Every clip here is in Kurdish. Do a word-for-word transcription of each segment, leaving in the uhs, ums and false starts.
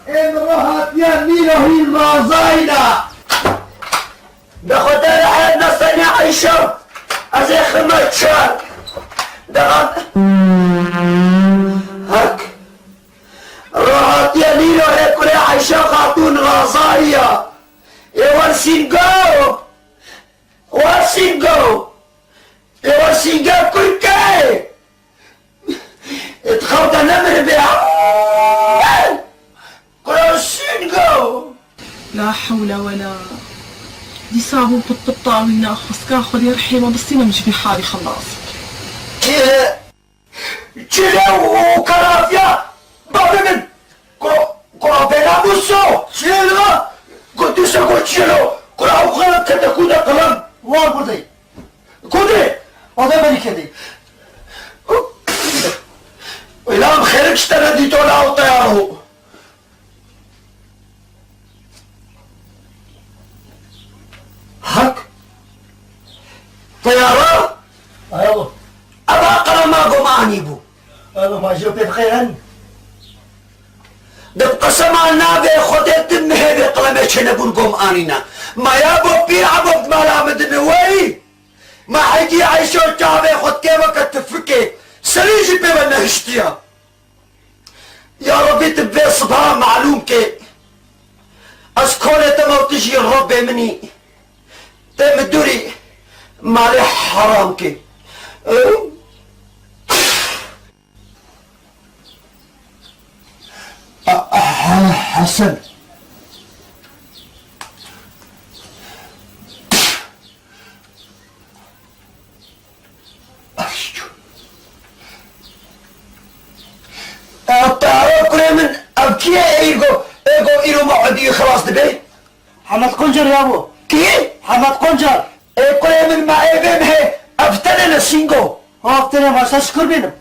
Ê min rihatiye nîro hîn razayîna. Bi Xwedê re her nesenê Eyşo, ez ê xime çar. Dixan. Hek. Rihatiye nîro hê kurê Eyşo Xatûn razayiya. Ê wer sîngo. Wer sîngo. Ê wer sînge kurke. Ê di xew de nemiribe. Kuro sîngo. La hewle wela. Dîsa bûm qut qut tawîna xwestka Xwedê rihê me bistînim ji vî halî xelas. Ê, çile û karafiya bavê min. Kuro, kuro bênamûso. Çilo. Got dîsa got çilo. Kuro ew xelat kete ku de qelem. War burdey. Kudê? Ode berî kedê. Îlam xêrik ji te re dîto la ew teyaro. Hek. Teyara? Ayo. Eva qelema gom anî bû. Ayo, ma jî pê dixeyren. Di qesema navê Xwedê tu mihê vê qelemê çênebûn gom anîne. Ma ya bo pîr Ebo di mala min dineweyî. Ma hêdî Eyşo çavê xwe dike weke tifikê, serî jî pê ve nehiştiya. Ya Rebî tu vê siba malûm kê. Ez kolê te me û tu jî Rebbê min î. Tê min dûrî malê heram kê. A, a, He-, Hesen. Ev teyara kurê min, ev kî ye ê go, ê go îro me Edî xilas dibe? Hemed Quncer ya bo. Kî? Hemed Quncer. Ê kurê min me ê bê mihê, ev tenê li Sîngo. Ha, ev tenê başta şikur bînim.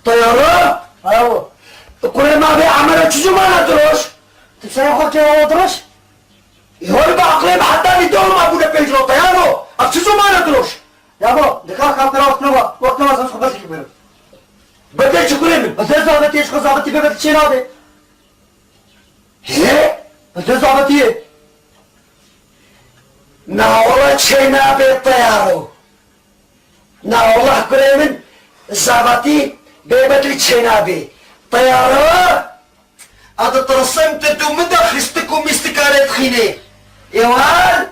Teyara? Ayo. Kurê me bê Emre çi zumana diroş? Tu şeref xwe kê wa diroş? Hol bi aqlê me heta nî dewma bûne pêncî teyaro. Ev çi zumana diroş? Ya bo, dikar kapira wextine wa, wextine wa zaf xeber dikî bêrim. Bedel çi kurê min? Bedel zabitî, eşko zabitî bê bedel çê nabe. Hê? Bedel zabitî ye. Na wala çê nabe teyaro. Na wala kurê min, zavatî bê bedlî çênabê. Teyara, a ditirsim tu dû min de xistik û mîstika lê dixînê. Êwar,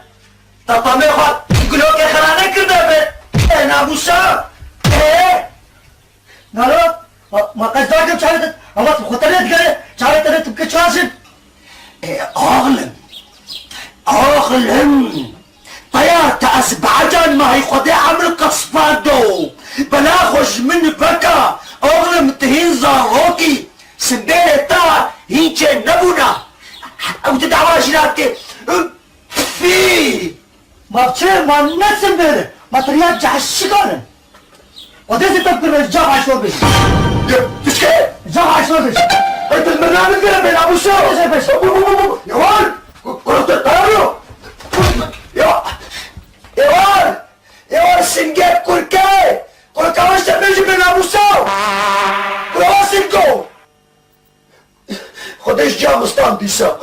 te tamê xwe gulokê xirane kirde bi. Ê namûsa, ê. Nalo, ma, ma qesda kim çare te, ama xwe tenê digere, çare tenê tu ke çarşin. Ê, oğlum, oğlum. Teyar te ez bi ecan mahî Xwedê emr qesfando. Bela xwe ji min veka. Oxlim tu hîn zarokî. Simbêlê te hîn çê nebûna. Ew tu dawa jî nake. Fî! Ma çê ma ne simbêl e. Ma tu riya cehşikan in. Odê zî te kir ca haşor bêj. Ya, pişke? Ca haşor bêj. Hey, tu mirna min kire bê namusa. Bêje bêj. Bu, bu, bu, bu. Yawan. Ku-, kuru te taro. Ya. Yawan. Yawan simge kurke. Kurke waşte bêji bê namusa. Kuru simgo. Xwedê ji ciya mistan dîsa.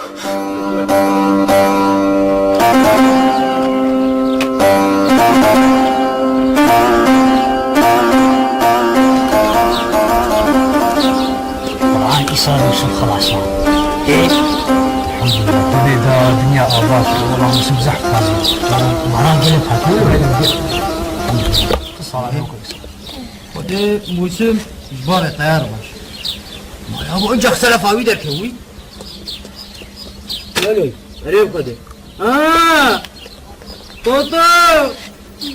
Quran îsal Yusuf xelas ya. Ê? Elhamdülillah. Xwedê da dinya ava kir. Wela Yusuf zehf razî. Mara gelek hatiye. Elhamdülillah. Sala yok. Xwedê Mûsim ji bavê Teyar baş. Ma ya bo inca xiselefa wî derkewî. Yaloy, erê Xwedê. Ha! Toto!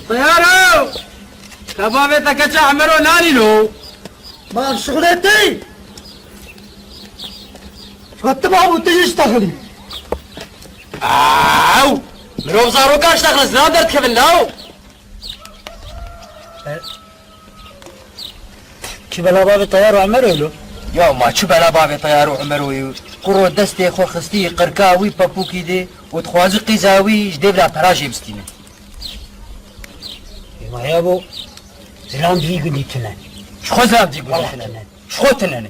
Teyaro! Te bavê te keça Emero nanîno. Ma ev şixulê te yî? Xwe tu bab û tu jî ji te xilî. Aw! Mirov zarokan ji te xilî zilam derdikevin law. Kî bela bavê Teyar û Emer ê lo? Ya ma çi bela bavê Teyar û Emer ê? Quro destê xwe xistî qirka wî pepûkî de û dixwazi qîza wî ji dêvla pera jê bistîne. Ê ma ya bo zilam di vî gundî tune. Ji xwe zilam di vî gundî tune. Ji xwe tune ne.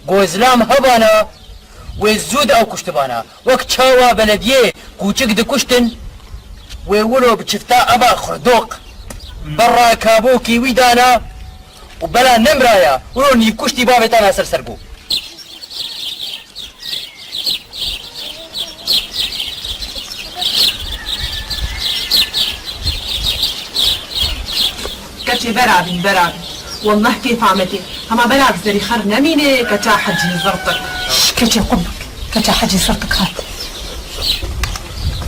Go zilam hebana Wê zû de ew kuştibana, wek çawa belediyê qûçik dikuştin, wê wilo bi çifta eva xurdoq berra kabokî wî dana û bela nemraya, wilo nîvkuştî bavê tana ser ser bû. Keçê bera bîn, bera bîn. Wallah kêfa me tê. Hema bera bi serî xer nemîne, keça hecî zirtik. Şş, keçê qum bik. Keça hecî zirtik hat.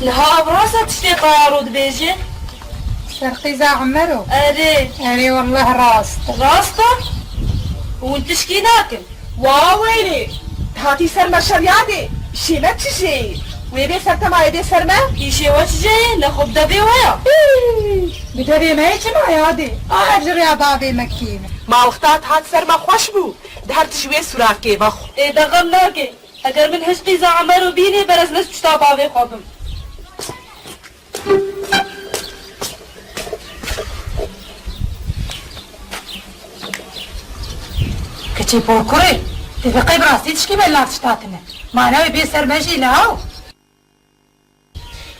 Niha ev rast e tiştê Tayaro dibêje? Ser qîza Emero? Erê. Erê, wallah rast. Rast e? Hûn tişkî nakin. Wa weylê! Hatî ser me şeryadê, îşê me çi jê ye? Wê bê ser te ma wê bê ser me? Îşê we çi jê ye? Ne xwe bi devê we ya? Hî! Bi devê me yê çi ma yadê? A ev ji rêya bavê me kêm e. Ma wexta dihat ser me xweş bû, di her tişt wê sûra kê vexwe. Ê de xem nake. Eger min hişt qîza Emero bînê, berez ne ji pişta bavê xwe bim. Keçê porkurê, tê bi qey bi rastî tişkî belav tişta tine. Ma newê bê ser me jî lehaw.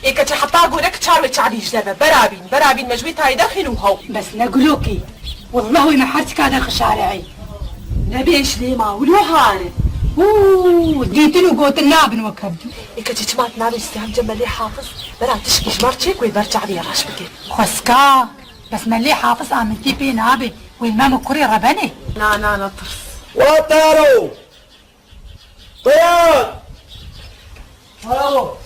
Ê keçê heta gorek çar wê çavî ji derve. Berabîn, berabîn me ji wê tayê derxîn û haw. Bes ne gulokî. Wallah wê me her tika derxi şarê ey. Nebêş lê ma wilo hare. Hû, dîtin û gotin nabin wek hevdû. Ê keçê çima tu nabê ji sêhemce Melê Hafiz bera tişkî ji me re çêk wê ber çavê reş bike. Xweska, bes Melê Hafiz amintî pê nabe. Wê mem û kurê rebenê. Na, na, na, tirs. Wa Taro! Teyar! Taro!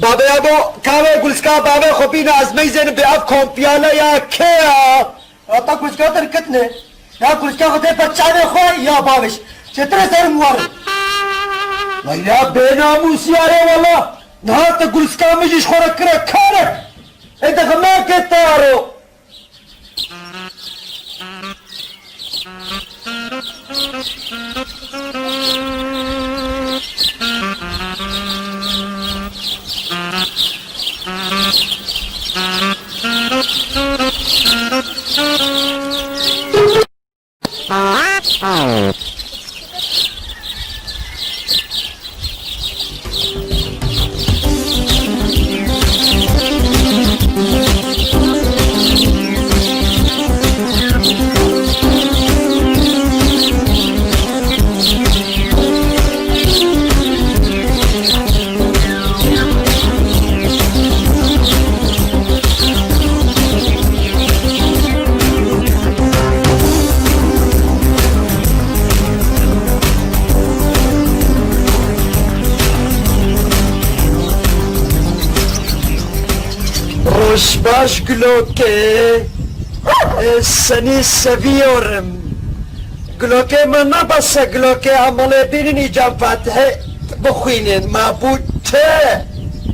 Babê Ebo, kavê gulska bavê xwe bîne ez meyzênim bê ev kompiyale ya kê ya? Ya ta gulska te kitine. Ya gulska xwe tê ber çavê xwe ya babiş. Çêtir e serim war. Leyla bênamûsiyar e wela. Niha te gulska min jî ji xwe re kire karek. Ê diximeke Taro. Roj baş Gulokê, e, seni seviyorum. Gulokê me ne bes e, Gulokê, em malê bînin î Can Fatihê bixwînin, ma bû çi?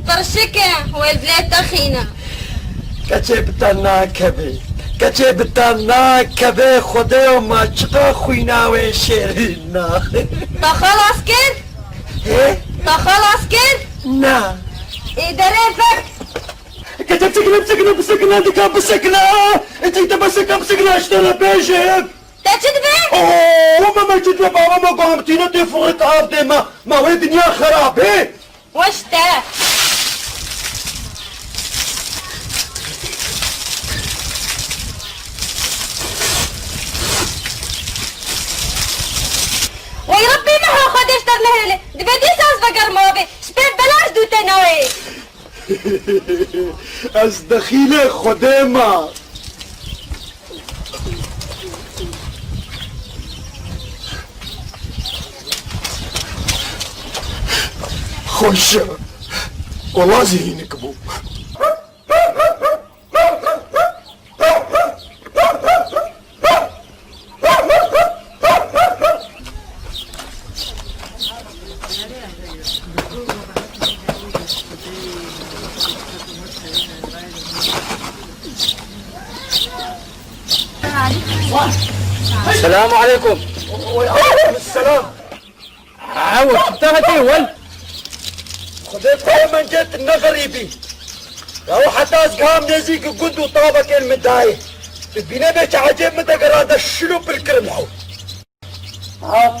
Tirşik e, wê dilê te xîne. Keçê bi te nakeve. Keçê bi te nakeve, Xwedê ma çiqa xwîna wê şêrîn e. Te xelas kir? Hê? Te xelas kir? Na. Ê derê vek. Keçê bisekine, bisekine, bisekine, dika bisekine. Ê çek te bisekine, bisekine, ji te re bêjim. Te çi dibe? Oo, me, me çi dibe, baba me ku em tîne tê firit av dê me. Ma wê dinya xerab e. Weş te. Wey Rebbê me ha Xwedê ji te nehêle. Dibe dîsa ez vegerim avê. Ji pêv bela ji dû te nayê. Ez dexîlê Xwedê me. Xweş e. Wela zî hînik bû. Selamu aleykum. Ew çi te hetiye wel? Xwedê kurê min cê tu ne xerîbî. Ew heta ez giham nêzîkî gund û tavekên min dayê. Tu bîne bê çi ecêb min de gerande şil û pil kirin hew. Ha,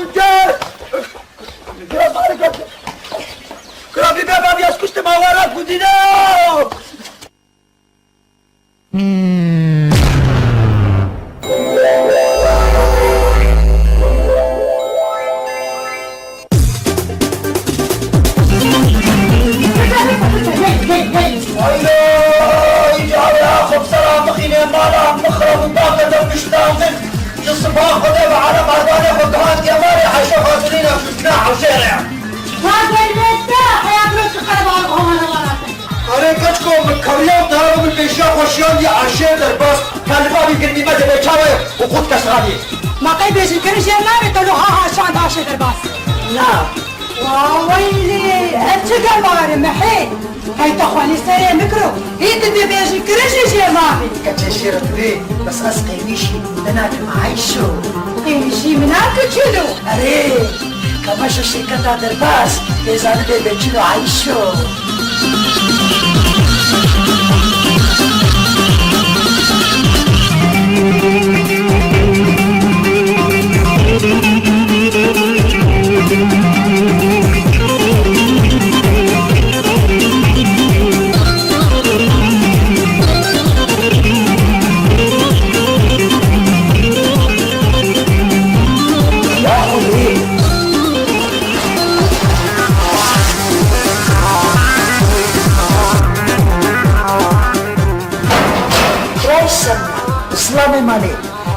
Kunce! Kira bari kat. Kira bir bebe bir yaz kuştu mavara kudine. Hayda! Îcar ya xwe bi ser mixîne mala mixrab û bavê me kuştandin. Ji siba Xwedê ve ereb erbanê xwe gihandiye malê Ayşe Xatunî ne kuştina Ewşêrê. Wa gelmekte hayatına çıkarıp al olanı bana. Erê keçko, min keviyam dara min pêşiya xwe şiyandiye Ayşeyê derbas. Ka li bavî girmî me dibê çawa ye û qut kes rabî. Ma qey bêjin kirin jê nabê te lo ha ha şand Ayşê derbas. Na. Wa weylî, ev çi gemar e mehê. Hey te xwelî serê min kiro. Hî tu dibêjin kirin jî jê nabî. Keçê şêrê tu bê, bes ez qêmîşî te nakim Ayşo. Qêmîşî min nake çilo. Erê. Kamaşa şirketa derbas, bê zanibê bê çilo Ayşo. Rawşen, Îslamê malê,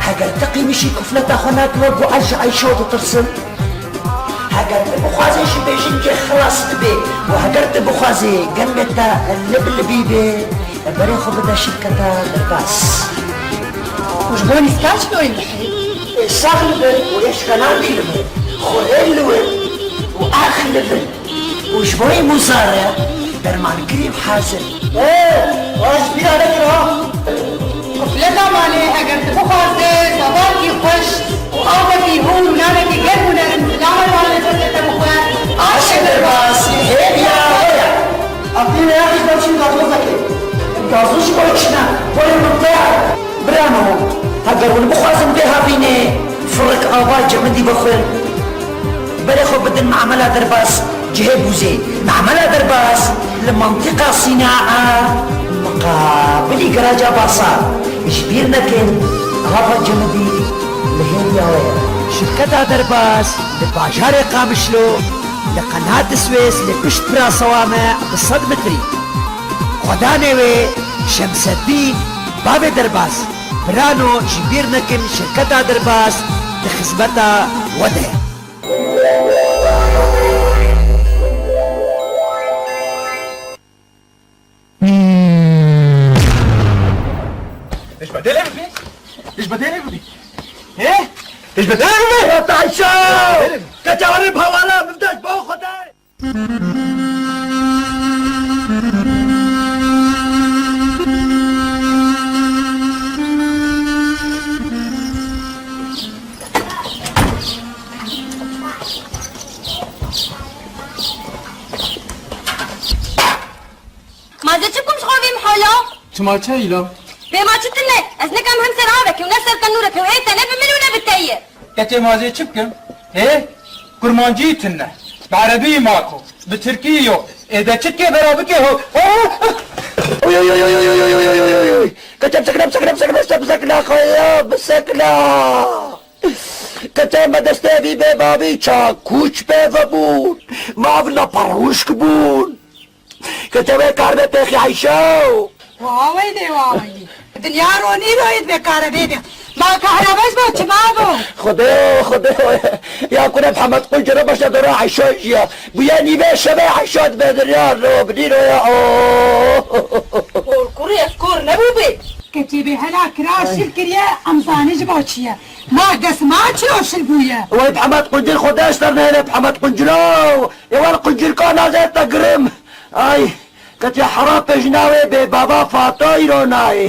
heger tu qîmişî kufleta xwe nake we, got ez ji Ayşo ditirsim. Heger tu bixwazê ji bêjingê xilas bibê û heger tu bixwazê gengê te lib libî bê, berê xwe bide şirketa derbas. Û ji bo nîska çi doyî? Ê sax li bin û ê şikenan bî li bin. Xwedê li wir û ax li vir û ji bo wî mûza re dermankirî hazir. Ê, wan ji bîra nekir ha. Qufleta malê, eger tu bixwazê, zevakî xweş û avekî hûn û nanekî germ û nerin, zilamê malê xwe te bixwe. Aşê derbas, hêviya we ye. Aqilê me ya xîz bavşîn gazozekê. Gazoz ji bo çi ne? Bo lê min te. Birano, heger hûn bixwazin vê havînê firik ava cemidî bixwin, berê xwe bidin Memela Derbas cihê bûzê. Memela Derbas li mentiqa Sînaa miqabilî garaja Basar. Ji bîr nekin, ava cemidî li hêviya we ye. Şirketa Derbas li bajarê Qamişlo, li qenat Swês, li pişt Pirasewa me bi sed metrî. Xwedanê wê Şemseddîn, bavê Derbas. Birano, ji bîr nekin, şirketa Derbas di xizmeta we de ye. Tu ji bedêlê bibî? Tu ji bedêlê bibî? He? Tu ji bedêlê bibî? Ya Tayşo! Keçawarê bi hewala min deş bo Xwedê! Ma ez ê çi bikim ji xwe vê mihala? Çima çi heye îla? Pê ma çi tune? Ez nikem hem ser avekê û ne ser tenûrekê û ê te ne bi min û ne bi te ye. Keçê ma ez ê çi bikim? Hê? Kurmancî tune. Bi erebî mako. Bi tirkî yo. Ê de çi dike bera bike ho. Oy, oy, oy. Keçe bisekine, bisekine, bisekine, bisekine, bisekine, xoya, bisekine. Keçe me destê vî bê bavî ça kûç pê vebûn. Mav na parûşk bûn. Keçe wê kar be pêxî Eyşo. Wa weylê, wa weylê. Dinya ronî royê divê kare bê bê. Ma kahrebez bo çima bo? Xwedê, Xwedê. Ya ku ne Mihemed Quncire başa dora Eyşo jiya. Bûye nîvê şevê Eyşo dibe dinya ro binî roya. Oh. Kor kurê ez kor nebû bê. Keçê bê hela kira şil kiriye, em zanî ji bo çi ye. Ma dest ma çilo şil bûye. Wey Mihemed Quncir Xwedê ji te nehêle Mihemed Qunciro. Ê wan quncirka nazê te girim. Ay, ketî hera pêjina wê bê bava Fato îro nayê.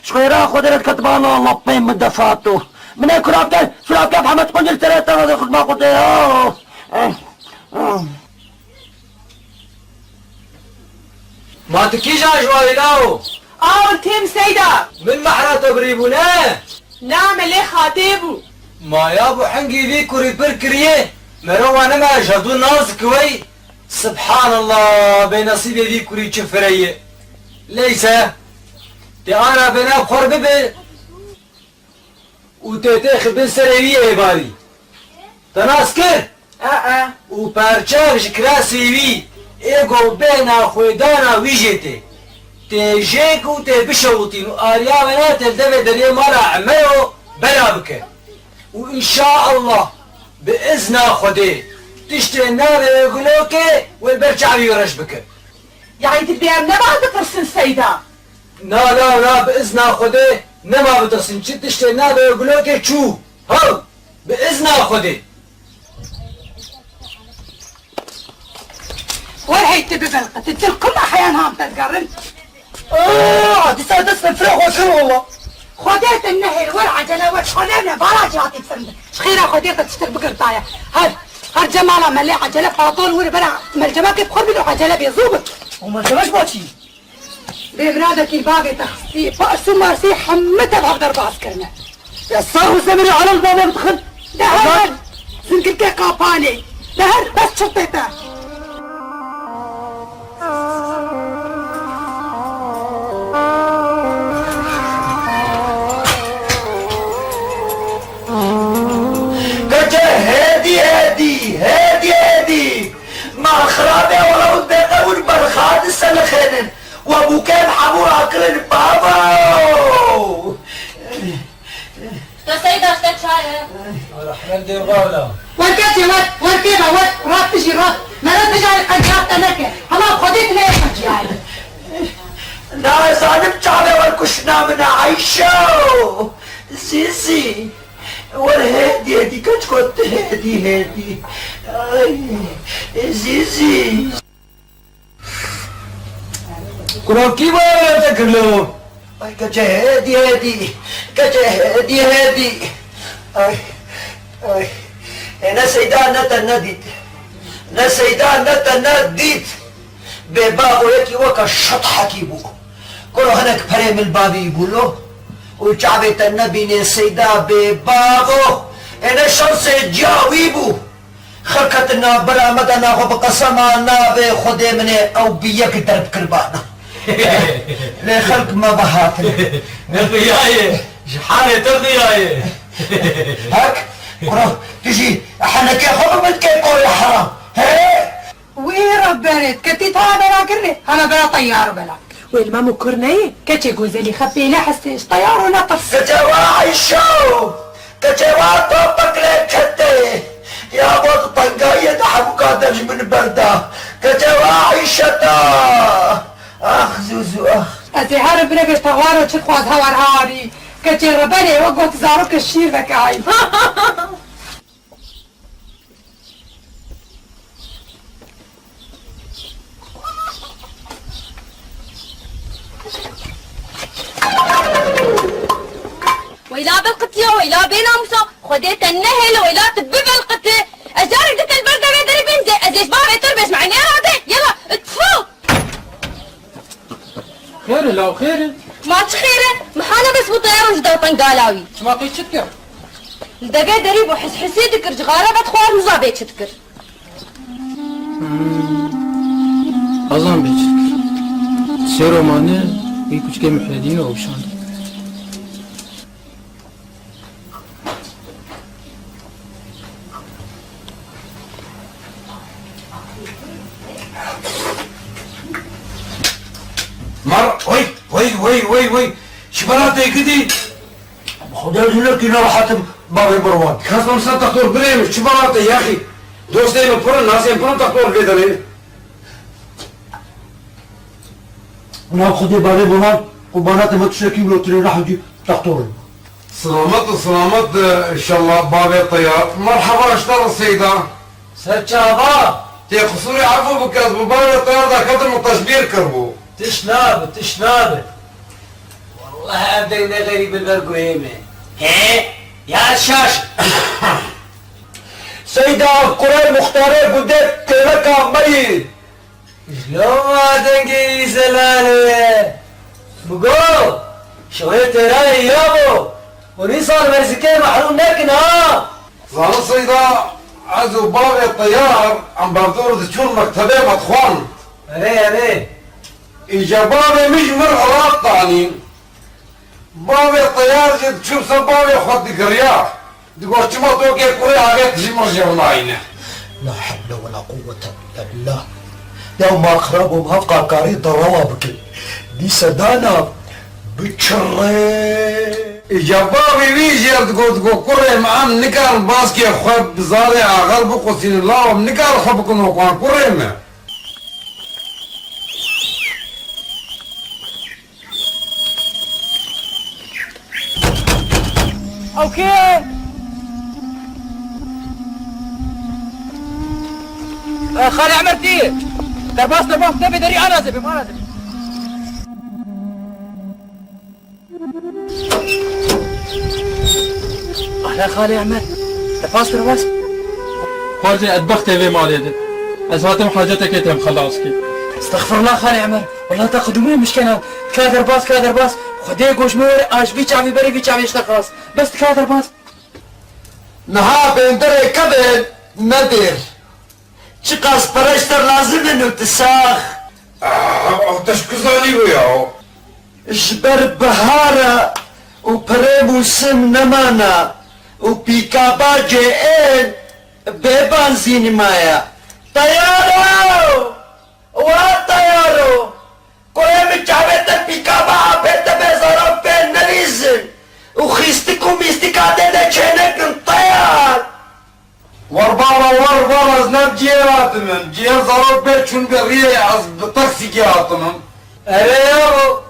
Ji xêra Xwedê re diketibana lapê min de Fato. Min ê kurabke, kurabke Mihemed Quncir tere te ve xutma Xwedê. Oh. Eh, oh. Ma tu kîjan ji warî lawo? Aw, tim Seyda. Min mehra te birî bû, ne? Na, me lê xatê bû. Ma ya bû hingî vî kurî pir kiriye. Mero wane me ji hevdû naz dikiwey. Subhanallah, bênesîbê vî kurî çi fireye. Leyse. Tê ana bêne xwer bibe. Û tê têxi bin serê wî ê barî. Te nas kir? E, e. Û perçek ji kirasê wî ê go bêhna xwêdana wî jê tê. Tê jêk û tê bişewitîn û ariya wêna tê li devê deriyê mala Emero bela bike. Û înşaallah bi izna Xwedê tiştê navê wê gulokê wê li ber çavê wî reş bike. Yanî tu bê em nema ditirsin Seyda? Na, na, na, bi izna Xwedê nema bitirsin. Çi tiştê navê wê gulokê çû. Hew, bi izna Xwedê. Wer hey tu bibe, tu dil quma heyan ham te digerin. Aa, dîsa dest min fira xwe kir wala. Xwedê te nehêl, wer ecele, wer çolevne, bala cihadî firin. Ji xêra Xwedê te tiştek bigirtaye. Her, her cemala me lê ecele, Fatol wir bera melcemekê bi xwe bîn û ecele bê zû bik. O melcemek ba çî? Bê miradekî bavê te xistî, pars û marsî hemî tev hev derbas kirine. Ya sax û semirê alal bavê bidixin. De her, her, zinkirkê qapanê. De her, bes çirtê te. Keke hêdî, hêdî, hêdî, hêdî. Ma xirabê wala hûn bêqe hûn berxa diselixênin. We bûkên hemû rakirin bavo. To sey daşte çaye. Rehmet dê bavla. Werke cevat, werke bawer, rat tijî rat. Mera tijarî qenciyat te neke. Hema Xwedê tu neyê qenciyayî. Nazanim çavê we kuşna min e Eyşo. Zîzî. Wer hêdî hêdî, keçko tu hêdî hêdî. Ay, ezîzî. Kuro kî were te kirlo? Ay, keçe hêdî hêdî. Keçe hêdî hêdî. Ay, ay. E, ne Seyda ne te nedît. Ne Seyda ne te nedît. Bê bavo yekî weke şet hekî bû. Kuro hinek perê min bavî bû lo. Û çavê te nebînê Seyda bê bavo. E, ne şansê ciya wî bû. Xirketin nav bira me de naxwe bi qesema navê Xwedê min ê ew bi yek derb kiribana. Lê xelk me ve hatin. Ne xiyaye, ji halê te xiyaye. Hek, kuro, tu jî henekê xwe bi min dikê korê heram. He? Wî Rebberê, ketî ta bela kirine, heme bela teyar û bela. Wê li Memo kur neyê, keçê gozelî xepê ne hestê ji teyar û ne tirs. Keçe wa Eyşo! Keçe wa topek lê kete! Ya bo di tengayê de hemûka dev ji min berda. Keçe wa Eyşeta! Ax Zûzû ax! Ez ê herim binevêj te waro çi dixwaz hewar hewarî. Keçê Rebberê wek got zarok şîr veke hay. Weyla bilqitiya, weyla bênamûsa, Xwedê te nehêle, weyla tu bibilqitî. Ez carek di te li ber devê derî bêm zê, ez ê ji bavê te bêjim, eynê rade, yela, tfu! Xêr e law, xêr e. Ma çi xêr e? Mihane bes bû teyar û ji dawtan gala wî. Çima qey çi dikir? Li devê derî bû, hishisî dikir, cixare vedixwar, niza bê çi dikir. Hmm. Azan bê çi dikir. Sêro mane, wî kuçikê Muhredînê û şand. Mar, oy, oy, oy, oy, oy. Şibara te gidi. Xuda dilekî narahat im, bavê Mirwan. Xesmem ser textor birê min, şibara te yaxî. Dostê min pir in, nasên pir in textor vê derê. Nav Xwedê bavê Mirwan, qurbana te me tiştekî wilo tirê rehmcî textor in. Silamet û silamet, e, inşallah bavê Teyar. Merheba ji te re Seyda. Ser çava. Tê qisûrê efû bike, ez bi bavê Teyar de ketim û teşbîr kiribû. Tişt nabe, tişt nabe. Wallahî ev deng ne xerîb li ber guhê me. He? Ya şaş. Seyda, ev kurê muxtarê gundê kêleka me yî. Ji loma dengê wî zelal e. Bigo, şoyê têrayê ya bo. Hûn îsal merzikê mehrûm nekin ha. Zanî Seyda, ez û bavê Teyar em berdor diçûn mektebê me dixwand. Erê, erê. Îca bavê min ji min re rat danîn. Bavê Teyar jî diçû ser bavê xwe digiriya. Digot, çima tokê kurê avêt ji min jêr nayîne? La hewle we la quwwete illa billah. Ya ma xirab û hevqa karî derewa bike. Dîse dana biçirre. Îca bavê wî jêr digot, digot, kurê min, em nikarin baskê xwe bi zarê axel biqusînin, law em nikarin xwe bikin wek wan, kurê min. Ew kê ye? E, Xalê Emer tê. Derbas, derbas, devê derî, ana zê bim, ana zê bim. Ahla Xalê Emer. Derbas, derbas. Xwarzê edbextê vê malê de. Ez hatim hacetekê te em xelas kê. Estexfirullah Xalê Emer. Wela te qidûmê mişkena. Tika derbas, tika derbas. Xwedê goş me were, a ji vî çavî berê vî çavê ji te xelas. Bes tika derbas. Niha bênderê kevin nedêr. Çiqas pere ji te lazim in û tu sax. Ah, ew te ji ku zanîbû ya? Ji ber bihara û perê mûsim nemana û pîkaba cê ên bê banzînî maya. Teyaro! Wa teyaro! Kurê min çavê te pîkaba apê te bê zarok pê nelîzin û xîstik û mîstika tê de çênekin teyar! Wer bala wer, wer ez ne bi cihê hatimim. Cihê zarok bê çûn bi riyê, ez bi taksîkê hatimim. Erê yabo,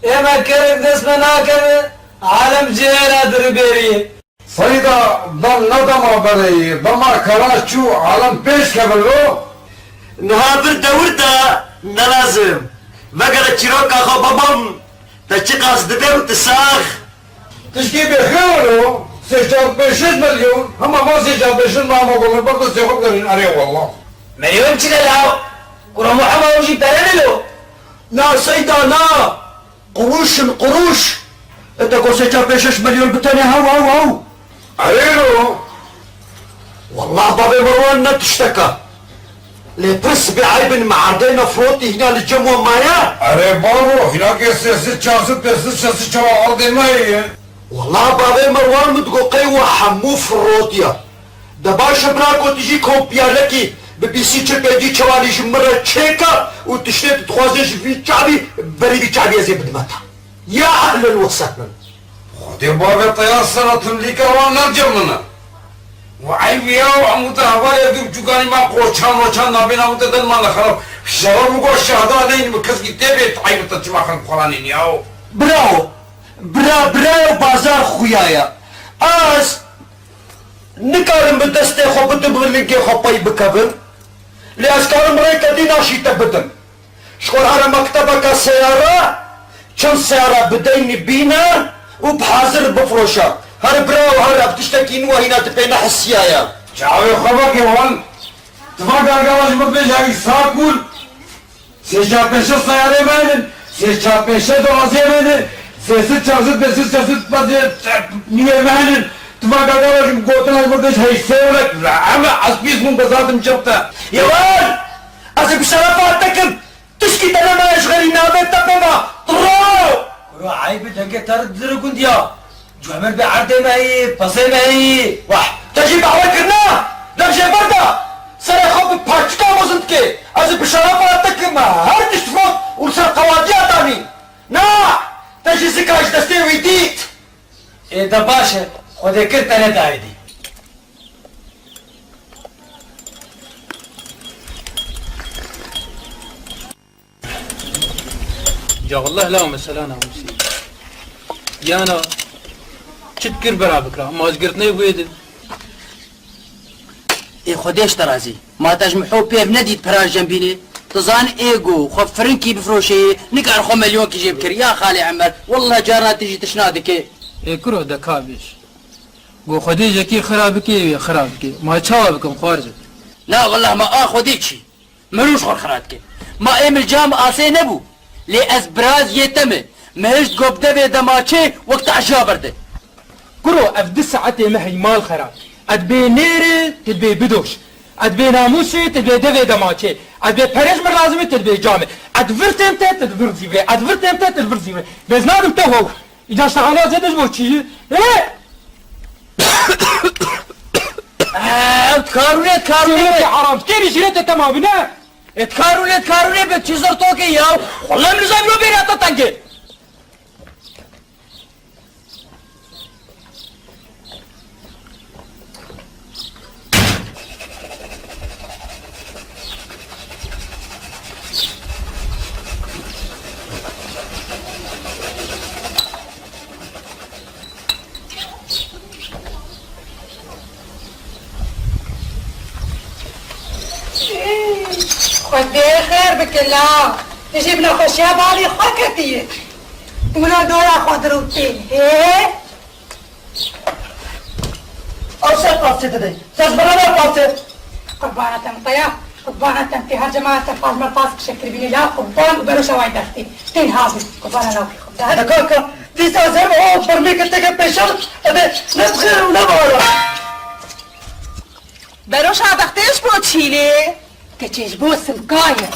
ê me kerek dest me nakeve, alem cihê ra diribêriyê. Seyda, dem ne dema berê ye, dema kela çû, alem pêş kevin lo. Niha vir dewir de ne lazim. Vegere çîroka xwe babam, te çiqas dibe û tu sax. Tişkî bêxêr lo, sê çar pênc şeş milyon, hema van sê çar pênc şeş mama gomer ber destê xwe bigirin, erê wallah. Milyon çi de law? Kuro Muhammed, ew jî pere ne lo? Na Seyda, na. Qurûş in, qurûş. E, te got sê çar pênc şeş milyon bi tenê, hew, hew, hew. Erê lo. Wallah bavê Merwan ne tişteka. Lê pirs bê eyb in, me erdê me firotî, hîna li cem we maye? Erê bavo, hîna ke sê sed, çar sed, pênc sed, şeş sed çawa erdê me ye? Wallah bavê Merwan min digot qey we hemû firotiye. De baş e bira, ku tu jî kompiyalekî bi bîsî çil pêncî çewanî ji min re çêke û tiştê tu dixwazê ji vî çavî, berî vî çavî ez ê bidime te. Ya ehlen we sehlen. Xwedê bavê teyar sera timlîka wan ne cem min e. We eyb ya, hemû te hevalê dû biçûkanî me qoçan moçan nabêna, hemû te den mane xerab. Şerab û goş şehda neyn min, keskî tê bê eyb te çima xelk xweranîn ya. Bravo. Bira, bira, bazar xuya ya. Az Nikarim bi destê xwe bidim, bi lingê xwe pey bikevim. Lê ez karim rêke dî naşî te bidim. Ji xwe here mektebeke seyara, çend seyara bideynî bîne û bi hazir bifiroşe. Here birawo, here, ev tiştekî nû e, hîna tu pê nehisiyaye. Çavê xwe veke wan, tu va gargara ji min bêje, ey sakûl. Sê çar pênc seyarê me hene, sê çar pênc doazê me hene, sê sed, çar sed, pênc sed, şeş sed, pezê, nîyê me hene. Tu va gagara ji gotina ji min bêj hey sêwlek, la eme ez pîs bûm, bezatim çepte. Yewan! Ez ê bi şerefa te kim, tişkî te nemaye ji xerî navê te bêva. Tiro! Kuro eyb e, dengê te re didire gundiya. Cûhemir bê erdê me yî, pezê me yî. Wah, te jî behwe kirina? Dem jê berda. Serê xwe bi paçika mezin dike. Ez ê bi şerefa te kim, her tişt rot û li ser qewadiya danî. Na, te jî zika ji destê wî dît. Ê de baş e, Xwedê kir te ne dayê dî. Ca wallah la mesela namûsî. Yana çi dikir bera bikira, ma ez girtinê wê di. Ê Xwedê ji te razî. Ma te ji min hop pêv nedît pera ji cem bînê. Tu zan ê go xwe firinkî bifroşeyê, nikar xwe melyonkî jê bikir. Ya Xalê Emer, wallah carna tu jî tişna dike. Ê kuro de ka bêj. Go Xwedê jekî xira bikê, wê xira bikê. Ma çawa bikim xwarze? La wallah ma a Xwedê çî. Mirûş xwe xira dike. Ma ê min cam asê nebû. Lê ez biraz yê te me. Me hişt go bi devê demaçê wek te eşya berde. Kuro, ev di saetê me heymal xera. Ed bê nêrê, tu dibê bidoş. Ed bê namûsê, tu dibê devê demaçê. Ed bê perê ji min lazim e, tu dibê camê. Ed vir têm te, tu di vir zîvirê. Ed vir têm te, tu di vir zîvirê. Bêz nadim te wow. Îca ji te hala zêde ji bo çi ye? Ê! Ev karûnê, karûnê. Şîretê heram. Kêrî şîretê te ma bine. Ê karûnê, karûnê be çi zor tokê ya. Xulem li zevro bêra te tengê. Xwedê xêr bike la. Tu jî bi nexweşiya balê xwe ketiye. Tu wilo dora xwe dirûtê. Hê? Ew ser pasê dide. Ser ji bana ver pasê. Qurbana te miteya. Qurbana te mitê her cemaat te paz me paz kişe kirbîne la qurban û beroşa way destê. Tên hazir. Qurbana lawkê xwe. Hadi kaka. Dîsa ez her o birmê ke teke pêşan. Ebe ne bi xêr û ne bi ara. Beroşa bextê ji bo çî lê? Keçê ji bo simka ye.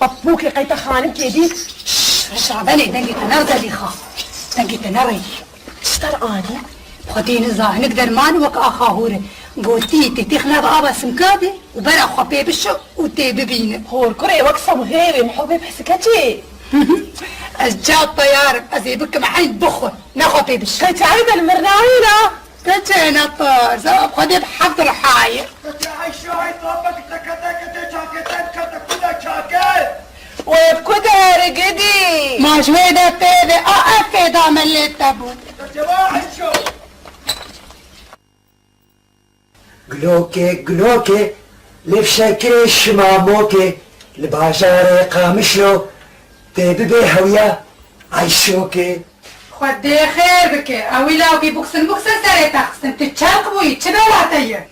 Bapûkê qey te xanimkê dît? Şş, rişa benê, dengê te ne zelîxa. Dengê te ne reyî. Çi te anî? Xwedê niza hinik derman wek axa hûr e. Gotî, tê têxine bi ava simka de û bera xwe pê bişo û tê bibîne. Hûr kurê wek sebûhêrê, mihobê behsike çê? Ez çaw teyar im, ez ê bikim eyn bixwe, ne xwe pê bişo. Qey çayî de li mir nayîna? Keçê ne par, zewab Xwedê bi heft riha ye. Keçê Eyşo, ey tapek teke teke tê çakê te dike, te ku de çak e? Wê bi ku de here gidî? Ma ji wê de pê ve, a ev fêda me lê te bû. Keçê va Eyşo. Gulokê, gulokê, li fşekirê şimamokê, li bajarê Qamişlo, tê bibe hewiya Ayşokê. Xwedê xêr bike, ewî lawkî buksin buksin serê te xistin, tu çelq bûyî, çi bela te ye?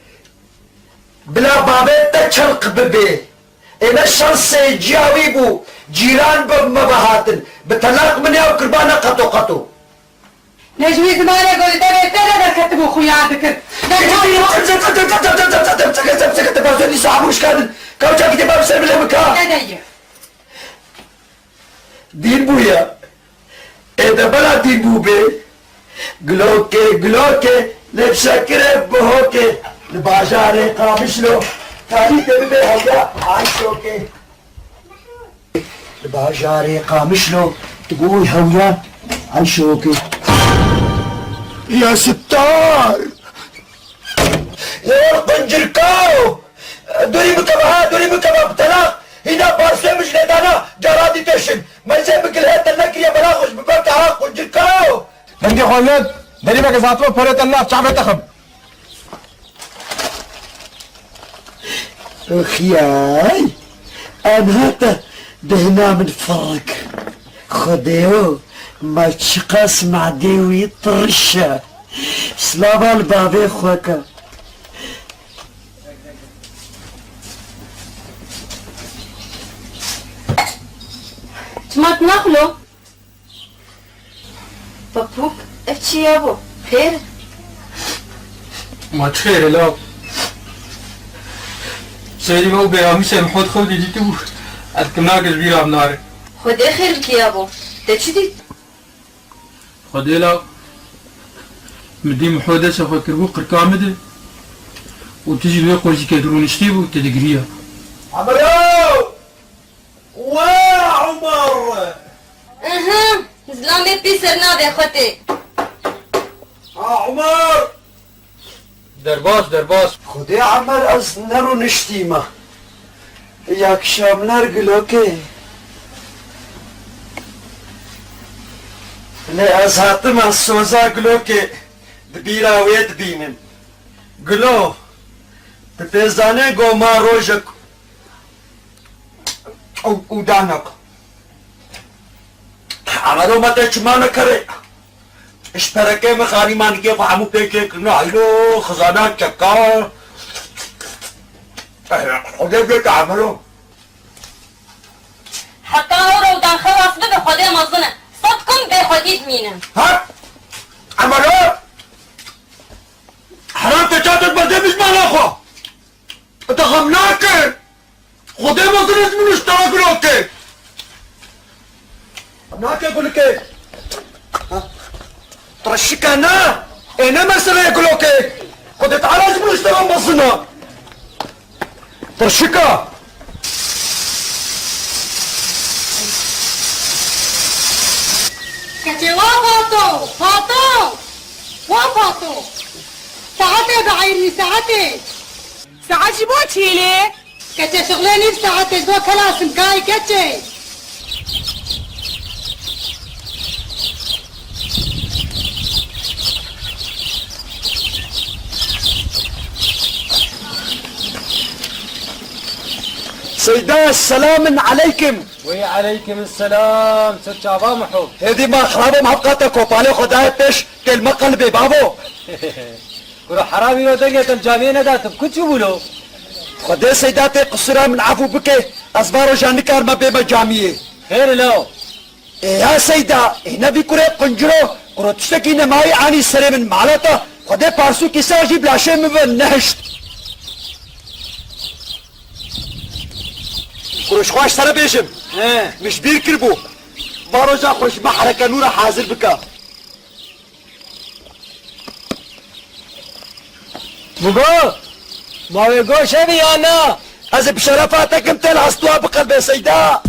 Bila bavê te çelq bibe. Ê me şansê ciya wî bû, cîran bi me ve hatin, bi telaq min ya û kirbane qeto qeto. Ne ji wî zimanê ku li devê te de derketibû xuya dikir. Dîn bûye. Ê de bela dîn bûbe. Gulokê, gulokê, lê bi şekirê bihokê. Li bajarê Qamişlo, karî te bibe heya Ayşokê. Li bajarê Qamişlo, tu bû hewiya Ayşokê. Ya Sittar! Ya quncirka! Durî bikeve ha, durî bikeve bi telaq. Hîna parsê min ji lê dana, cara dî têşin. Meyzê min gilhê te nekiriye, bela xwe ji biber te ha, quncirka! Dengê xwe led, derî veke zatiro perê te nav çavê te xim. Xiyay, anha te bêhna min firik. Xwedêyo, ma çiqas madê wî tirş e. Slava li bavê xwe ke. Çima tu naxilo? Papûk, ev çi ya bo? Xêr? Ma çi xêr e law? Serî me û bêramîşê min xwe dixwedî dîtibû. Ez kimnake ji bîra min nare. Xwedê xêr bike ya bo. Te çi dît? Xwedê law. Min dî min xwe desa xwe kiribû qirka min de. Û tu jî li wê qojîkê dirûniştî bû, tu digiriya. Emre! We Umar! Aha, zilamê pîser navê xwe tê. Ha Umar! Derbas, derbas. Xwedê Emer ez nerûniştîme. Ya kişamler gilokê. Lê ez hatime soza gilokê di bîra wê dibînim. Gilo, tu pê zanê go ma rojek û, û danek. Emero me te çima nekerê? Ji perekê min xanî manikê xwe hemû pê çêkirine, heylo, xizana çeka. Xwedê bê te Emero. Heta ew rewdan xelas bibe, Xwedê mezin e. Sed kum bê xwedî dimîne. Ha? Emero? Heram te çatet berdê bijmana xwe. Te xem nake. Xwedê mezin ez min û ji te re gulokê. Nake gulokê. Ha? Tirşika na. Ê ne meseleyê gulokê. Xwedê Teala ji min û ji te re mezin e. Tirşika. Keçê wa Fato, Fato. Wa Fato. Saetê bihêrî, saetê. Saet ji bo çi lê? Keçê şixulê nîv saetê ji bo kelasim kayê keçê. Seyda, selamun aleykum. Wey aleykum selam. Ser çava Miho. Hêdî ma xirabim hevqate kopalê xwe dayê pêş, kêl me qelibê bavo. Kuro heram îro dengê te camiyê nedatim, ku çûbû lo? Xwedê Seyda tê qisûra min efû bike, ez va roja nikarime bême camiyê. Xêr e law. Ê ya Seyda, ê ne vî kurê qunciro, kuro tiştekî nemayî anî serê min mala te, Xwedê parsûkî ser jî bi laşê min ve nehişt. Kuro ji xwe ji te re bêjim. He. Min ji bîr kiribû. Va roja xwe ji me hereke nû re hazir bike. Bugo, ma wê goş hebî ya na? Ez ê bi şerefa te kim têl hestûa bi qelbê Seyda.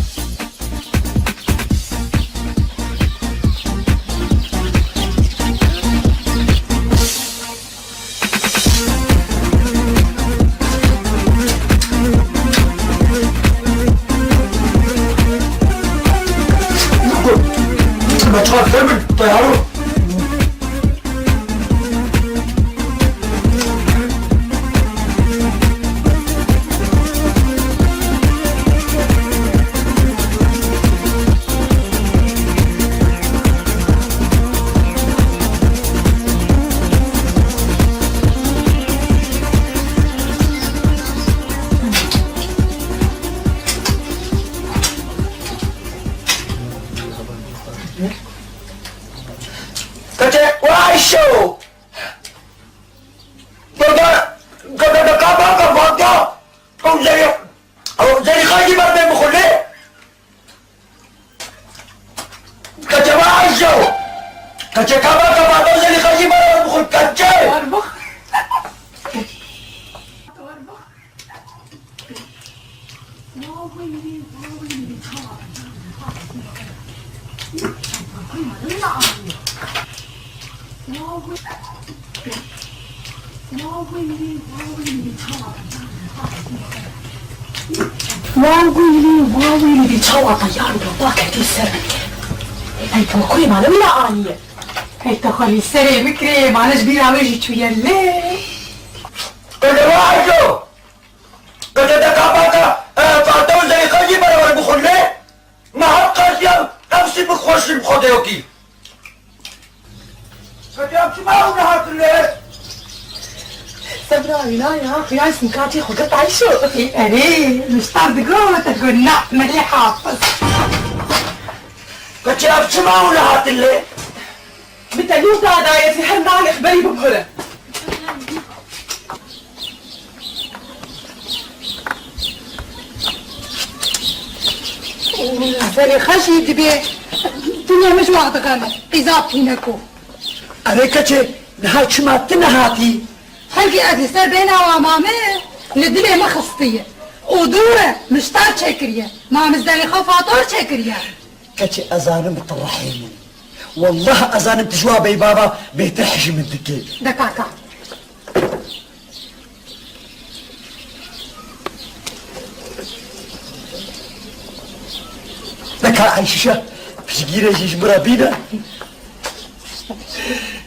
Bechar xêr min, teyaro. Kaka, kaka, kaka, kaka, kaka. Ew Zelî-, ew Zelîxa jî ber bê bixwe lê. Keçe va Ayşe. Keçe kaka, kaka, ew Zelîxa jî ber bixwe, keçe. Wa wîlî, wa wîlî, çawa teyar bû, ba ketî ser. Ey, tu kurê mane wî aniye. Ey, tu xwelî serê bikirê, mane ji bîra min jî çûye lê. Qedeva Ayşo! Qede de kabaka, e, Fate û Zelîxa jî beraber bixwin lê? Me hat qasiya, ev sî bi xweşî bi xwe de yokî. Qede ev çima ew nehatin lê? Sebra wîna ya, xuya sînkatê xwe girt Ayşo. Erê, niştar digot, te digot, na, melê hafiz. Qede ev çima ew nehatin lê? Min te nû da dayetî her nalê xberî bibihire. Zelêxa jî dibê dinya min ji wax dixeme. Qîza pîneko. Erê keçê, niha çima tu nehatî? Hingî ez li ser bêhna wa mame li dilê min xistiye. Û dû re min ji te re çêkiriye. Ma min Zelêxa Fator çêkiriye. Keçê ez zanim tu rihê min. Wallah ez zanim tu ji wa beybava bêtir hej ji min dikê. De kaka. De ka Ayşe, piştgîrê jî ji min re bîne.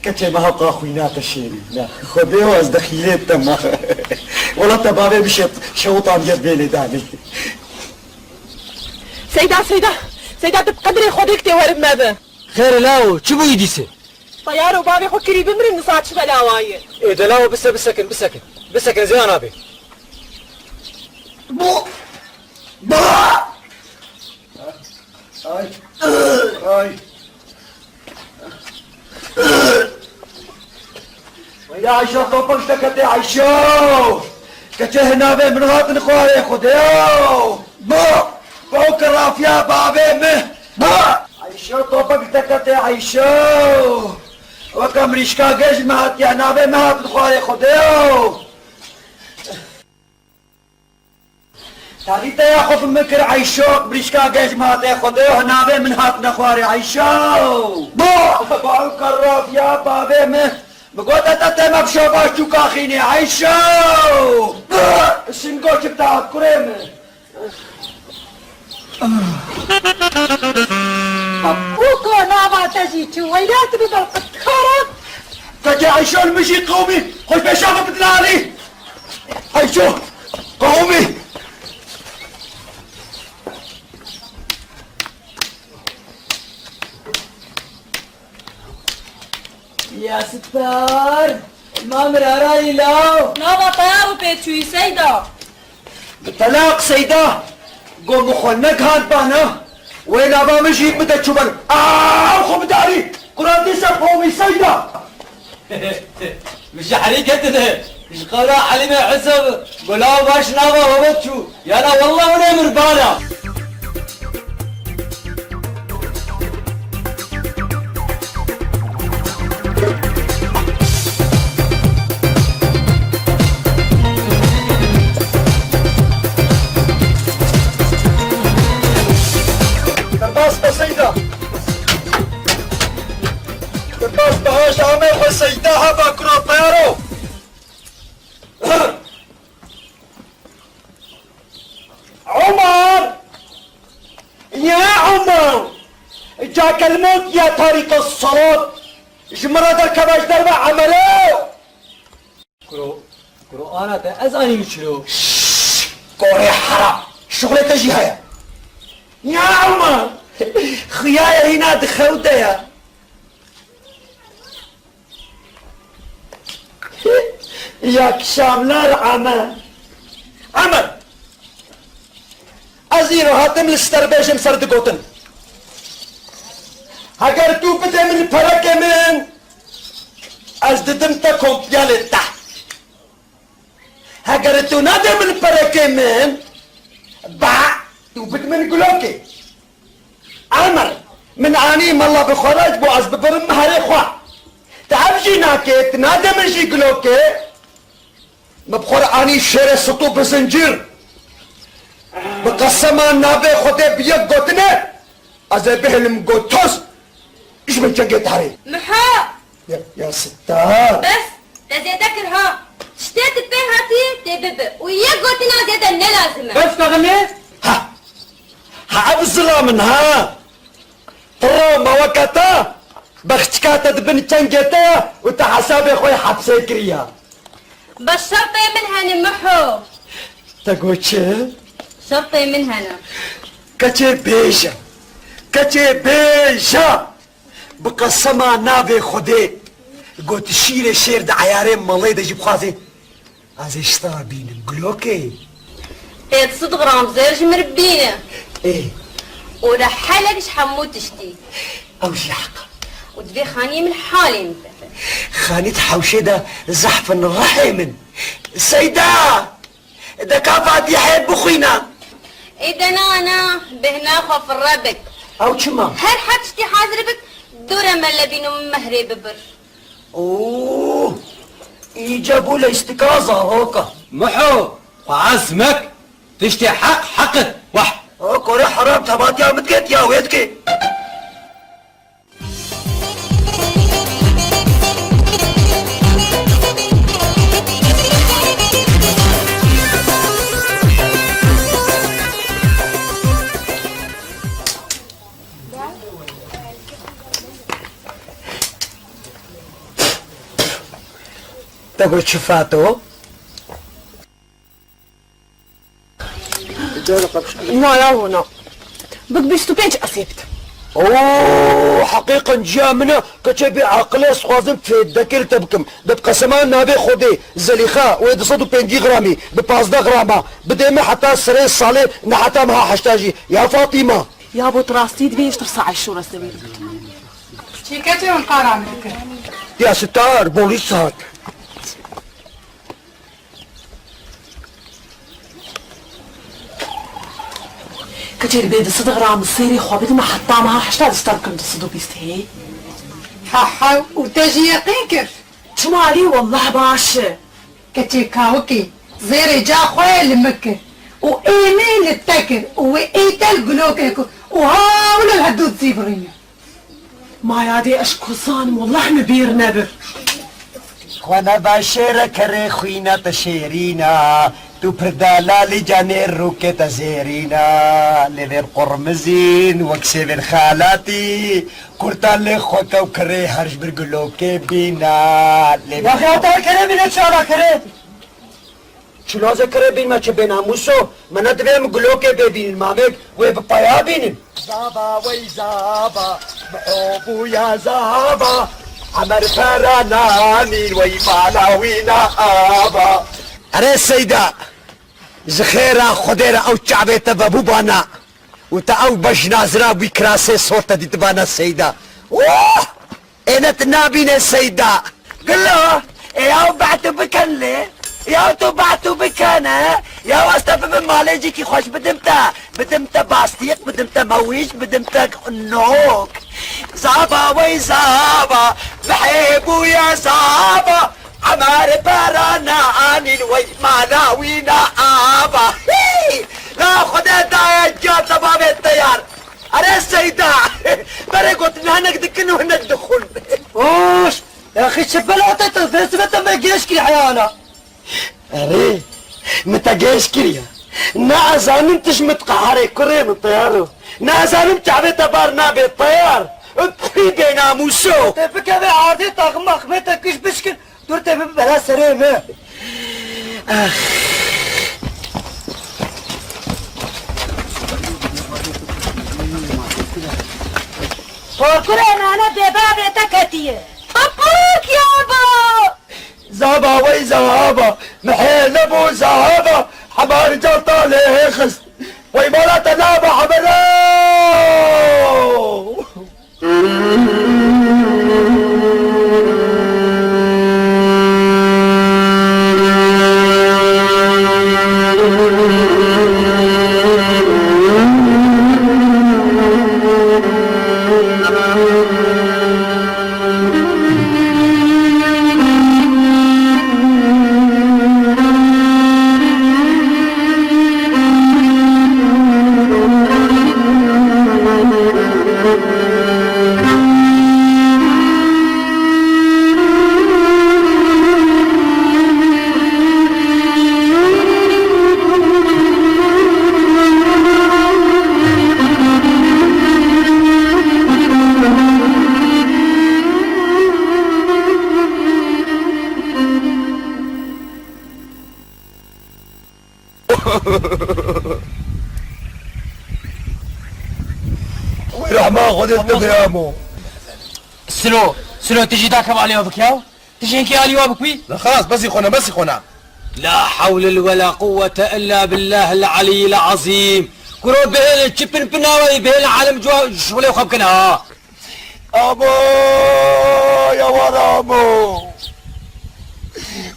Keçê me hewqa xwîna te şêrî. Na, Xwedê û ez dexîlê te me. Wela te bavê min şe-, şewitan ger bêlê danê. Seyda, Seyda, Seyda, tu bi qedrê Xwedê tê werin me bi. Xêr e lawo, çi bûyî dîse? Teyar û bavê xwe kirî bimirin, nisa çi bela wa ye? Ê de lawo bise, bisekin, bisekin. Bisekin, ziyan nabe. Bu, bu. Ay, ay. Ya Ayşe, topik te ketê Ayşe. Keçê hinavê min hatin xwarê Xwedê. Bu, bu kirafiya bavê min. Bu. Ayşe, topik te ketê Ayşe. Weke mirîşka gej me hatiye, navê min hatin xwarê Xwedê. Talî te ya xwe bi min kir Eyşo, brîşka gej ma te Xwedê, navê min hatine xwarê Eyşo. Bo! Bo ew kerraf ya bavê min. Bi gote te te me bi şobaş çûka xînê Eyşo. Bo! Şingo çi te hat kurê min. Bûko nava te jî çû, weyla tu bi belqit kara. Keke Eyşo li min jî qewmî, xweş beşa min bidin alî. Eyşo, qewmî. Ya Sittar, ma mirarayî law. Nava teyar û pêçûyî Seyda. Bi telaq Seyda, go min xwe negihand bana, wê nava min jî bide çûbel. Aw xwe bidarî, Quran dîse qewmî Seyda. Bi şehrî ketine, ji qewra Elîmê Heseb, gula baş nava we çû. Yana wallah hûn ê mirbana. Derbas be Seyda. Derbas be haşa me xwe Seyda heba kura teyaro. Umar! Ya Umar! Ca kelmot ya tarîka salat. Ji min re derkeve ji derve emele. Kuro, kuro ana te ez anî çilo. Şşş! Korê heram! Şuxlê te jî heye. Ya Umar! Xuya ye hîna di xew de ye. Ya kişamlar Emer. Emer! Ez îro hatim li ster bêjim ser digotin. Heger tu bidê min perekê min, ez didim te kompiyalê te. Ger tu nadê min perekê min, ba, tu bid min gulokê. Amir, min anî mala bi xwe re ji bo ez bibirim meherê xwe. Tu ev jî nakê, tu nadê min jî gulokê. Me bi xwe re anî şêrê sitû bi zincîr. Bi qesema navê Xwedê bi yek gotinê, ez ê bihêlim got toz, ji min çengê tarê. Miha! Ya, ya Sittar. Bes, te zêde kir ha. Tiştê tu pê hatî, tê bibe. Û yek gotina zêde ne lazim e. Bes kaxilê. Ha. Ha, ev zilam in ha. Tira me weke te, bexçika te di bin çengê te ye û te hesabê xwe yê hepsê kiriye. Bes şertê min hene Miho. Te got çi? Şertê min hene. Keçê bêje. Keçê bêje. Bi qesema navê Xwedê. Got şîrê şêr di eyarê malê de jî bixwazê. Ez ê ji te bînim, gulokê. Pênc sed gram zêr ji min re bîne. Ê. Û re helek ji hemû tiştî. Ew jî heq e. Û divê xaniyê min halê min bebe. Xanî di hewşê de zehf in rehê min. Seyda! De ka Fatîhê bixwîne. Ê de na, na, bêhna xwe firre bik. Ew çima? Her heb tiştî hazir bik, dore me lebîn û mehrê bibir. Oo, îce bû leystiga zaroka. Miho, xwe ez mek, tiştê heq heq e. Wah! O kore heram tebatiya min diket ya wê dike. Te got çi Fato? Maya hona. Bik bîst û pênc esê bit. Oo, heqîqen ciya min e, keçê bê aqil e, ez xwazim fêdekê li te bikim. De bi qesema navê Xwedê, Zelîxa, wê du sed û pêncî gramî, bi pazdeh grama, bidê min heta serê salê, ne heta meha heşta jî. Ya Fatîma! Ya bo tu rastî divê ji tirsa Eyşû re stewêr bikî. Çîketê hûn qara min dikir. Ya Sitar, polîs hat. Keçê bê du sed gram sêrê xwe bidime heta meha heşta dişta bikim du sed û bîst hê. Ha ha, û te jî yeqîn kir? Çima lê, wellah baş e. Keçê kawikê, zêrê ca xwe ye li min kir û ê min li te kir û wê ê te li gulokê kir û ha wilo li hevdû dizîvirîne. Maya dê ez ku zanim, wellah min bîr nebir. Xwe nebe şêre kerê xwîna te şêrîna, tu pir delalî canê rûkê te zêrîna, lêvên qurmizîn wek sêvên xalatî, kurta lê xwe kew kirê her ji bir gulokê bîna, lêvên Yaxya te kerê bîne çala kerê. Çiloze kire bîn me çi bênamûso, me ne divê em gulokê bê bînin, mamek wê bi paya bînin. Zava wey zava, miho bûya zava, Emer pera nanîn wey mala wî na ava. Erê Seyda, ji xêra Xwedê re ew çavê te vebû bana û te ew bejna zira wî kirasê sor te dîtibana Seyda. Oh! Êne tu nabîne Seyda. Gilo, ê yaw behtû bikin lê. Yaw tu behtû bikene. Yaw ez te bibim malê cîkî xweş bidim te. Bidim te bastîq, bidim te mewîj, bidim te nok. Zava wey zava, mihê bûye zava. Emer pera neanîn wey mala wî ne ava. Hî! La Xwedê daye giya te bavê te yar. Erê Seyda! Berê gotin hinek dikin û hinek dixwin. Oş! Yaxî çi bela te tu vê sibe te me gêş kir heyana. Erê, min te gêş kiriye. Ne ezanim tu ji min diqeherê kurê min teyaro. Ne ezanim çavê te bar nabê teyar. Pî bênamûso. Te bikeve ardê taxim maxmê te kiş bişkin. Dur te bibe bela serê me. Ax. Parkurê nane bê bavê te ketiye. Papuk ya ba! Zava wey zava, mihê nebû zava, hemar ca talê xist. Wey mala te naba hebere. Wê rehma Xwedê te be amo. Silo, Silo, tu jî dakem alî wa bikî ya? Tu jî hinkî alî wa bikî? La xelas, besî xwe ne, besî xwe ne. La hewle we la quwwete illa billahil aliyyil azîm. Kuro bihêlin çi pinpina we, bihêlin alem şixulê xwe bikin ha. Amo, ya wara amo.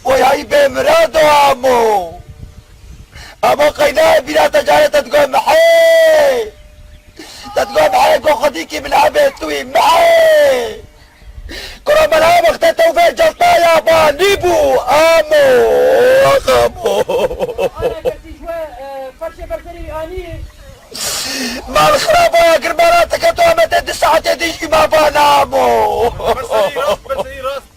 Weyayî bê mirado amo. Amo qeyna bîra te carê te digo mihê. Te digo mihê go xwedîkî min hebê tu wî mihê. Kuro mela wextê te û vê celtaya banî bû. Amo, amo. Ana kesî ji we, e, ferşê ber serî wî anî. Mal xiraba girmana tiketo me te di saetê din jî ma ba namo. Ber serî rast, ber serî rast.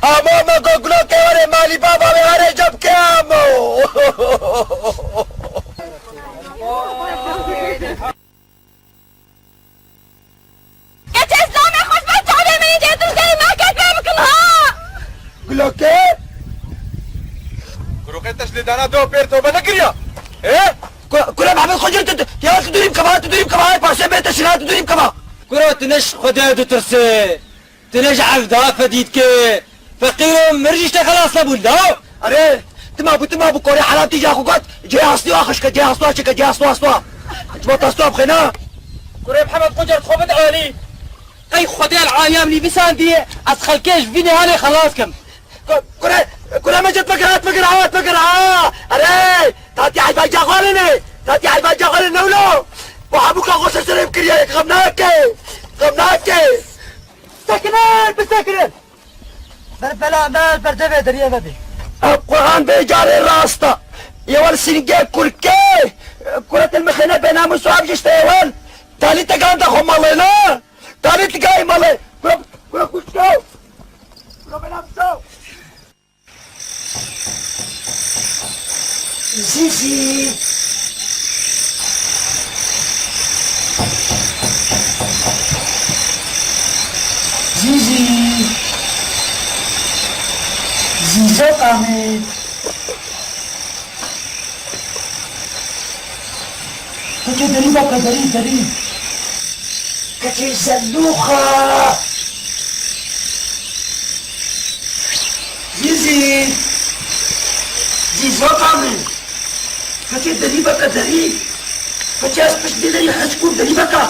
Amo me go gulo ke were malî baba wê here cem ke amo. Keçê zilamê xweş be çavê min jê tu zey nake pê bikin ha. Guloke? Guroqê te ji lêdana do pêr tobe nekiriya. Ê? Ku-, kure Mehmet Xocir tu, tu, ya tu dûrî bikeva, tu dûrî bikeva, paşê bê te şina tu dûrî bikeva. Kuro tu ne ji Xwedê ditirsê. Tu ne ji evda fedî dikê. Feqîro mir jî ji te xelas nebûn, da? Erê, tima bû, tima bû, korê helatî ja xwe got, cihê hastî wa xişke, cihê hastî wa çike, cihê hastî wa, hastî wa. Ji bo te hastî wa bixêne. Kurê Mihemed Qocar xwe bide alî. Qey Xwedê li alîya min nivîsandiye, ez xelkê ji vî nêhanê xelas kim. Ku-, kure, kure Mecid vekir, hat vekir, hat vekir, ha! Erê, tatî eyba ca xwe ne, tatî eyba ca xwe ne, newlo. Bu hemû ka xwe ser serê bikiriye, xem nake, xem nake. Sekinin, bisekinin. Ber bela me, ber devê deriyê me bê. Ev Quran vê carê rast e. Yê wel sîngê kurkê. Kure til mixêne bênamûs û ev jî işte yê wel. Talî te ganda xwe malê ne. Talî te gayê malê. Kure, kure kurkê. Kure bênamûs. Zîzî. Zîzî. Zîzoka min. Keçê derî veke, derî, derî. Keçê zelûxa. Zîzî. Zîzoka min. Keçê derî veke, derî. Keçê ez pişt vê derî hez kûr derî veke.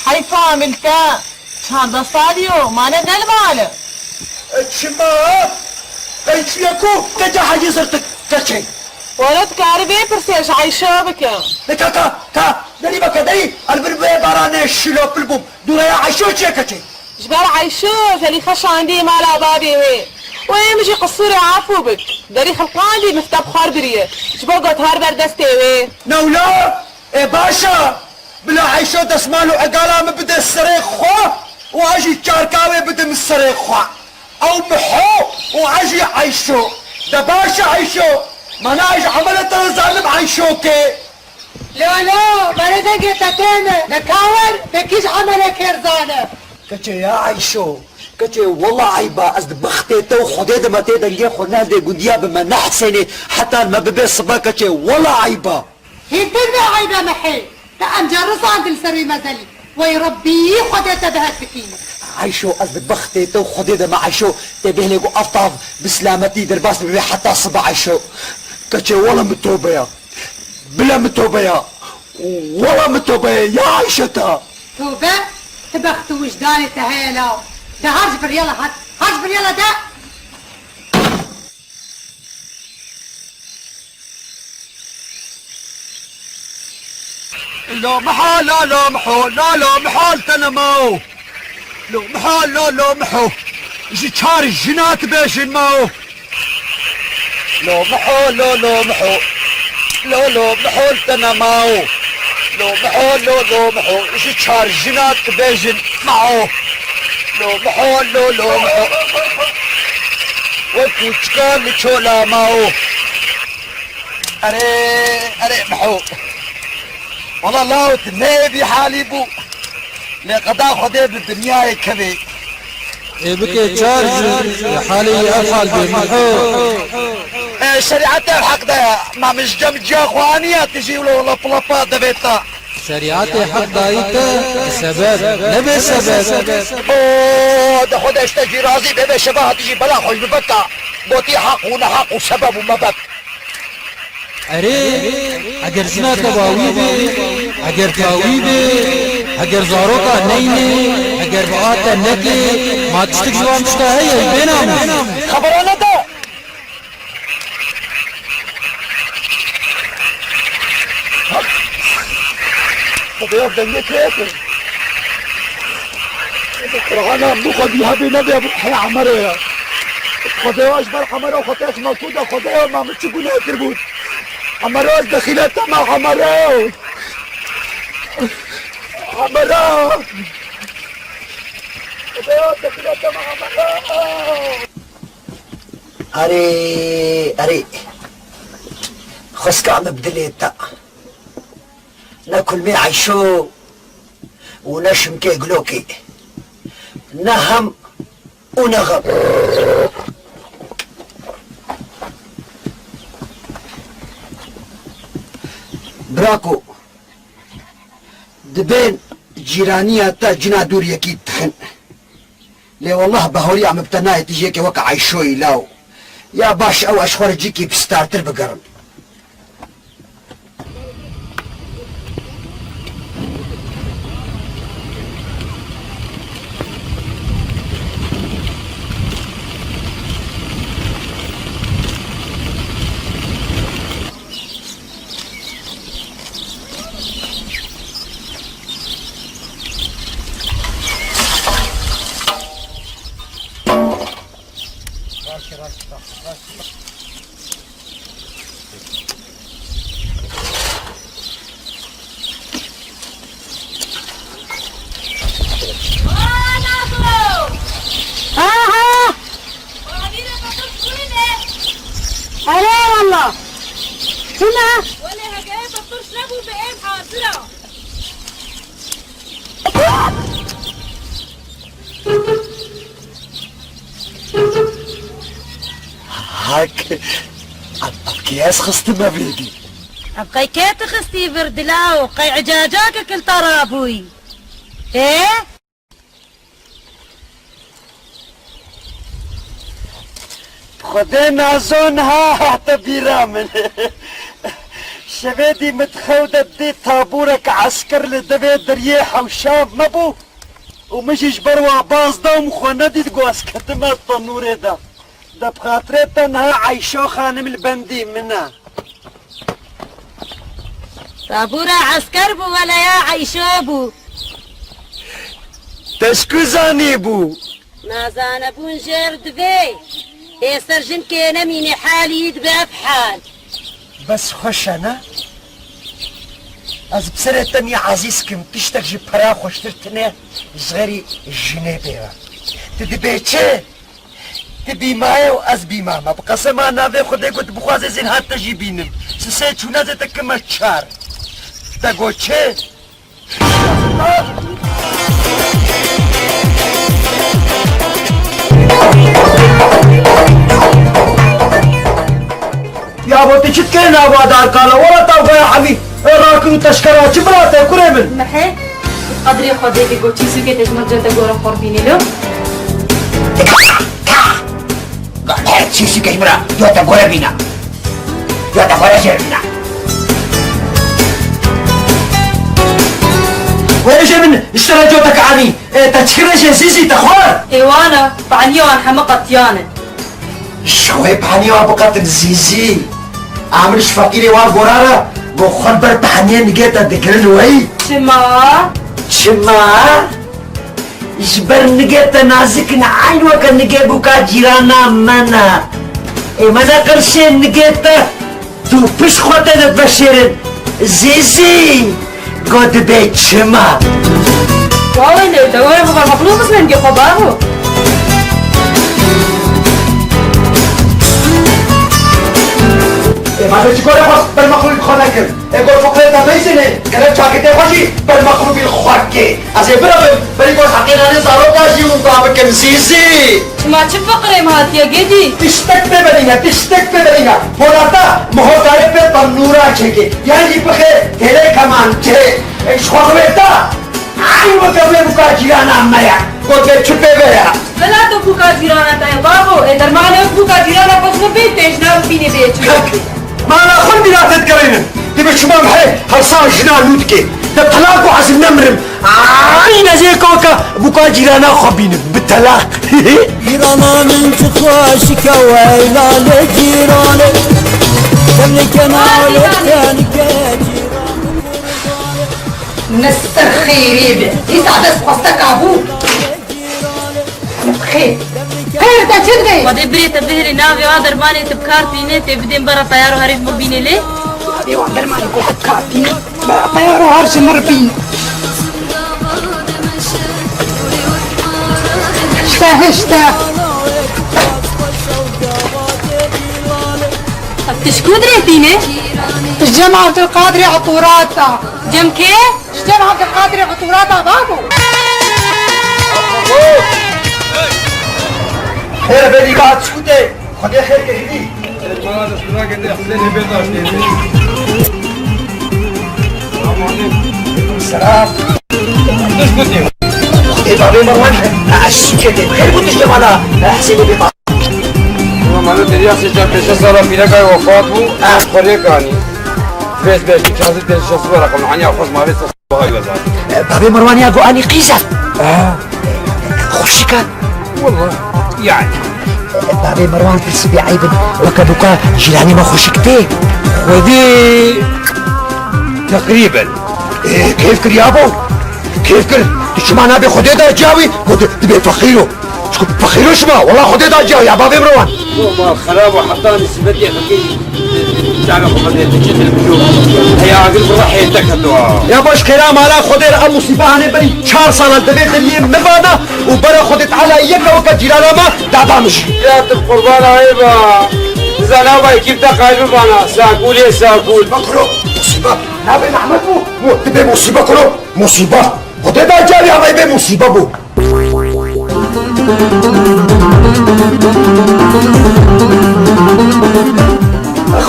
Heyfa milke. Çardeh salî yo, ma ne ne li mal e? E, çima? Qey çûye ku? Keçê hecî zirtik, keçê. Were dikarî vê pirsê ji Eyşo bike. De ka, ka, ka, derî veke, derî, ez li vir vê baranê şîlopil bûm. Dûreya Eyşo çi ye keçê? Ji ber Eyşo, Zelîxe şandî mala babê wê. Wê min jî qisûrê afû bik. Derî xilqandî mifte bi xwar biriye. Ji bo gothar ber destê wê. Newla, e, baş e. Bila Eyşo desmal û egala min bide serê xwe û ez jî çarka wê bidim serê xwe. Ew Miho û ez jî Eyşo. De baş e Eyşo. Mana ez ji emele te zalim Eyşo ke. Lolo, berê dengê te têne. Nekawer, pekî ji emele kêr zane. Keçê ya Eyşo. Keçê wela eyba, ez di bextê te û Xwedê de me tê dengê xwe nehildê gundiya bi me nehesênê. Heta me bibe sibe keçê wela eyba. Hêtir be eybe Mihê. Te em carisandin serê me zelî. Wey Rebbî Xwedê te bi hev bikî. Eyşo, ez di bextê te û Xwedê de me Eyşo, te bêhne ku ev tav bi silametî derbas bibe heta sibe Eyşo. Keçê wela min tobe ya. Bila min tobe ya. Wela min tobe ya. Ya Eyşo ta. Tobe? Ti bext û wijdanê te heye law. De her ji vir yala hat. Her ji vir yala de. Lo miho, lo, lo miho, lo, lo miho li te nema o. Lo miho, lo, lo miho. Ji çar jina dibêjin ma o. Lo miho, lo, lo miho. Lo, lo miho li te nema o. Lo miho, lo, lo miho. Ji çar jina dibêjin ma o. Lo miho, lo, lo miho. Wek kûçika li çola ma o. Erê, erê miho. Wala law tu ne vî halî bû. Lê qeda Xwedê bi dinyayê kevê. Ê bike çar jû, halê wî ev hal bê miho. E Şerîetê heq de ye. Ma min ji cem ciya xwe aniye, tu jî wilo lap lapa devê te. Şerîetê heq dayî te bi sebeb, ne bê sebeb. O, de Xwedê ji te jî razî be, bê şeva hatî jî bela xwe ji biveka. Gotî heq û neheq û sebeb û mebeb. Erê, eger jina te bawî be, eger tawî be, eger zaroka neyne, eger bi a te neke, ma tiştek ji wan tişta heye, bê namûs. Xebera nede! Xwedaya dengê kê ye? Qur'ana min xwedî hebê nebê, ev hey Emero ye. Xwedaya ji ber Emero xwe te xima ku de, Xwedaya ma min çi guneh kiribû? Emero ez dexîle te me Emero. Emero. Xwedaya ez dexîle te me Emero. Erê, erê. Xwezka min bi dilê te. Ne kulmê Eyşo û ne şimkê Gulokê. Ne hem û ne xem. Birako, dibên cîraniya te cina dûr yekî dixin. Lê wellah bahoriya min bi te nayê tu jêkê weke Eyşoyî law. Ya baş ew ez ji xwe re cîkî bi startir bigerim. Aha! Erê wallah. Çima? Welê hege betir nebû be em hazir a. Hak, ev, ev kê ez xistime vêdî? Ev qey kê tu xistî vir dila û qey ecacakek li te rabûyî? Ê? Xwedê nazo niha hate bîra min. Şevê dî min di xew de dî taborek esker li devê deriyê hewşa me bû. Û min jî ji ber wa baz da û min xwe nedît ku ez ketime tenûrê de. De bi xatirê te niha Eyşo xanim li bendî min e. Tabûra esker bû wele ya Eyşo bû. Te ji ku zanîbû? Nazanebûn jêr divê. Ê ser jinkê nemîne halî dibe ev hal. Bes xweş e ne? Ez bi serê te nî ezîz kim, tiştek ji pera xweştir tune ji xêrî jinê bê ve. Tu dibê çi? Tu bîmayê û ez bîma me. Bi qesema navê Xwedê ku tu bixwazê zênha te jî bînim. Sisê çûna zê te kime çar. Te got çi? Ya bo tu çi dikê nava darkana? Wala tavgaya hemî. E, rakir û teşkera çi birate kurê min? Mehê, qedrê Xwedê ke got çî sûkê te ji min re te gore xor bînî lo. Her çî sûkê ji min re te gore bîna. Ya te xwara jêr bîna. Were jê min, ji te re coteke anî. E, te çi kiriye jê Zîzî, te xwar? Ê wana, paniya wan heme qetiyane. Ji xwe paniya wan biqetin Zîzî. A min ji feqîrê wan gora re, bo xwe li ber paniye nigê te digirin wey. Çima? Çima? Ji ber nigê te nazik in, eyn weke nigê bûka cîrana me ne. Ê me ne qirşê nigê te, tu pişt xwe te diveşêrin. Zîzî, go dibê çima? Wawê lê, dewê xwe ber xwe biro bizne nigê xwe babo. Ê Ma tu çi gorê xwe ber mexlûbî xwe nekir? Ê gor fiqrê te meyzînê, kerem çaketê xwe jî ber mexlûbî xwe ke. Ez ê birevim, berî gor heqê nanê zaroka jî winda bikim zîzî. Çima çi fiqrê me hatiye gedî? Tiştek pê berîne, tiştek pê berîne. Mora te miho kare pê tenûra çêke. Yan jî bixê têlê kemancê. Ê ji xwe xwê te. Ay weke vê bûka cîrana me ye. Gote çi pê ve ye? Bila tu bûka cîrana te ye, babo. Ê dermanê wek bûka cîrana xwe ji min bê, tê ji nav bînê bê çi? Mana xwe bîra te digerînim. Dibe çima me he hersan jina nû dike. De telaq û ez nemirim. Ay nezê koka bûka cîrana xwe bînim. Bi telaq. Cîrana min çi xweşik e, weylale cîrane. Demlike nale tenike cîran. Nesir xêrê be. Dîsa dest xweste kabû. Xêr. Xêr te çi dibê? Xwedê birê te bihêlê navê a dermanê te bi kar tîne, tê bidên bera teyar û herêf min bînê lê. Xwedê wan dermanê ku bi kar tîne, bera teyar û her ji min bîn. Hişte, hişte. Ev tişt ku dirê tîne? Cem Abdülkadirê Eturata. Cem kê? Ji cem Abdülkadirê Eturata babo. Xêr be, nîva çikû tê? Xwedê xêr ke hidî. Selam. Xwedê babê Merwan, ez şikê tê. Xêr bû tu ji mala Hesênê bê. Mala Derya sê çar pênc sala pîreka wefat bû. Xwedê kanî. Vêz beş, çazdî pênc şeş were qemaniya xwest mavê. Babê Merwan ya got anî qîz e. Xweşik e. Walla, yani. Babê Merwan pirsî bê eyb in. Weke bûka cîranê me xweşik tê. Xwedê teqrîben. Ê, kêf kir yabo. Kêf kir. Tu çima nabê Xwedê da cawî? Got dibê feqîr o. Çiku feqîro şima, wela Xwedê da ciya ya bavê Mirwan. Mal xerab û heta nisbetê xwe kê çavê xwe xwedê te çi dilbijo. Heya agir bi rehê te keto. Ya baş xêra mala Xwedê re em musîbe hanê berî çar sala devê te liyê min vana û bera Xwedê Teala yek weke cîrana me dada min jî. Ya tu qurban ayê ba. Zana ba ekîp te qayil bibana. Sakûlê sakûl. Bakuro, musîbe. Nabê Mehmet bû. Wo, tu bê musîbe kuro. Musîbe. Xwedê da ciya ya bê musîbe bû.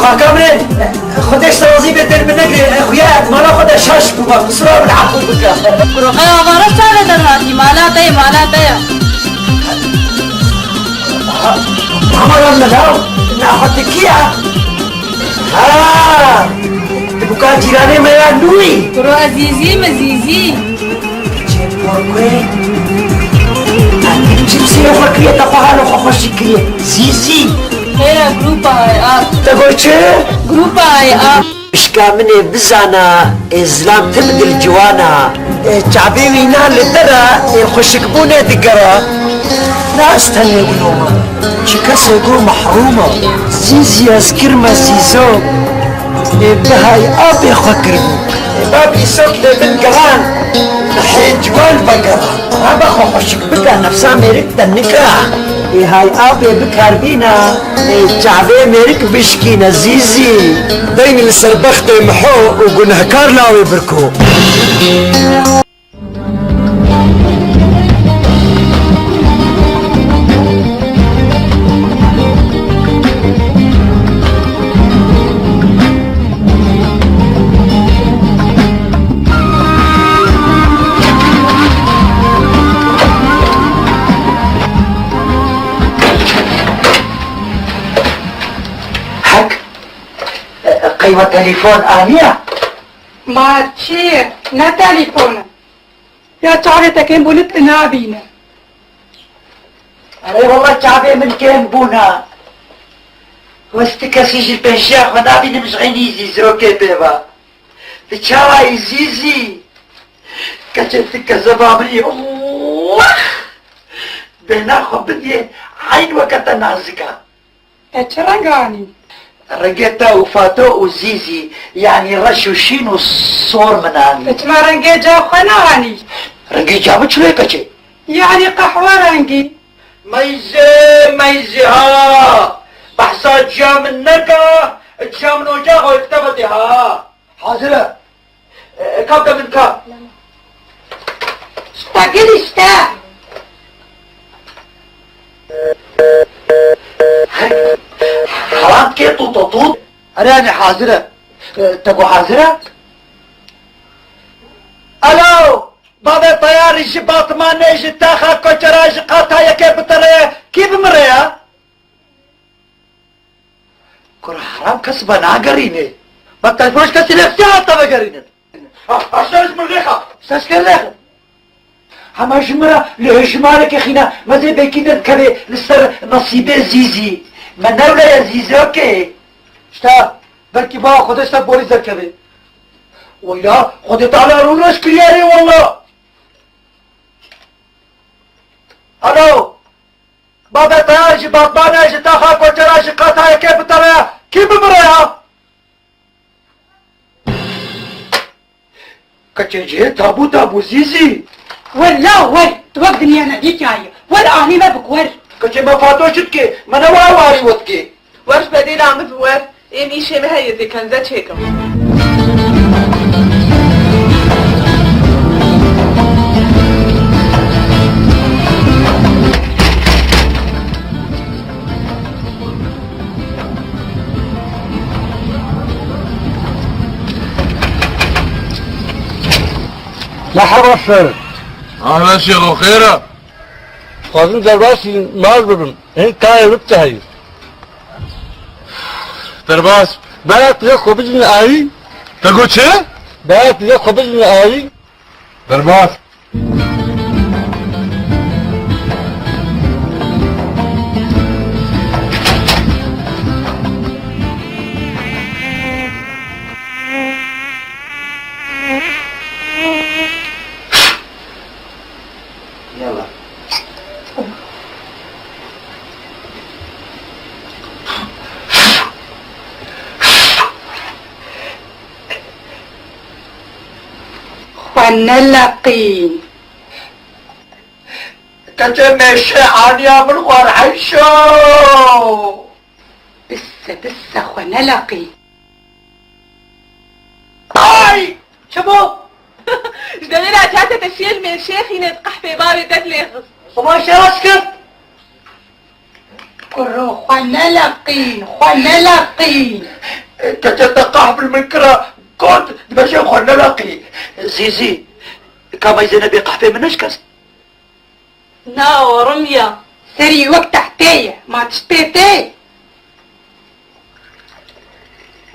Xaka min ê, Xwedê ji te razî be, dil min negirê, xuya mala xwe de şaş bûma, qisura min efû bike. Kuro, qey avara çavê derhatî, mala te ye, mala te ye. Hamaran min law, naxwe tu kî ya? Ha! Tu bûka cîranê me ya nû î? Kuro ez Zîzî me, Zîzî. Çêporkuyê. Çipsê xwe kiriye, te xwe halo xwe xweşik kiriye. Zîzî. Xêr e, grupa ay a. Te got çi? Grupa ay a. Pişka min ê bizana, ê zilam tim dil ciwana. Ê çavê wîna li te re, ê xweşikbûnê digere. Na ez tenê wilo me, çi kesê got mehrûm e. Zîzî ez kirme Zîzo. Ê bihayî apê xwe kiribû. Ê bab Îsok lê min giran. Hê ciwan vegeran. Raba xwe xweşik bike, nefsa mêrik te nika. Ê hay apê bikarbîne, ê çavê mêrik bişkîne Zîzî. Deyn li ser bextê Miho û gunehkar lawê Birko. Hek, qey we telefon aniye? Ma çi ye? Ne telefon e? Ya çavê te kêm bûne, tu nabîne. Erê wela çavê min kêm bûne. Wez ti kesî ji pêşiya xwe nabînim ji xeynî Zîzokê pê ve. Ti çawa yî Zîzî? Keçê ti kezeba min yî. Allah! Bêhna xwe bidiyê, eyn weke te nazik e. Te çi reng anî? Rengê te û Fato û Zîzî, yanî reş û şîn û sor min anî. Te çima rengê ca xwe neanî? Rengê ca min çi wê keçê? Yanî qehwe rengî. Meyzê, meyzê ha! Behsa ciya min neke, Çiya min ocaxa xwe kitaba tê ha. Hazir e. E, kap de min ka. Şta gel işte. Heram ke tu to tu. Erê, anî hazir e. E, te got hazir e? Alo! Bavê teyarî ji Batmanê, ji taxa koçera, ji qata yekê bitire, kî bimire ya? Kura heram kes ve nagerîne. Bak telefon ji kesî lê qisê hata vegerînin. Ha, ha, şer ji min rêxa. Şer ji min rêxa. Hema ji min re li hejmareke xîna mezê belkî derdikeve li ser nesîbê Zîzî. Me newleye Zîzî, okey. İşte belkî ba Xwedê ser borî zerkeve. Weyla Xwedê Teala rû reş kiriye rê wella. Alo. Bavê teyar ji Batmanê, ji taxa koçera, ji qata yekê bitire, kî bimire ya? Keçê cihê tabû tabû Zîzî. Wella wer, tu wek dinya nedîtiyayî. Wer anî me bik wer. Keçê me Fato çi dike? Me ne were warî we dike. Wer ji bedêla min wer, êm îşê me heye zê kenze çêkim. Merhaba şer. Ahlan şêxo, xêr e? Dixwazim derbasî mal bibim. Hin tayê min tiheyî. Derbas. Bera tu yê xwe bicîne ayî. Te got çi? Bera tu yê xwe bicîne ayî. Derbas. Yala. Xwe neleqî. Keçê mêşe aniya min xwe rehîşo. Bisse, bisse, xwe neleqî. Ay! Çi bû? Ji devê re çate te şiyê li mêşê xînê di qehpê bavê te lê xist. Sima şeras kir. Kuro xwe neleqî, xwe neleqî. Keçe te qehp li min kira, got, dibêje xwe neleqî. Zîzî, ka meyzê nebê qehpê min neşkest? Na, orim ya. Serî wek tehtê ye, ma tişt pê tê?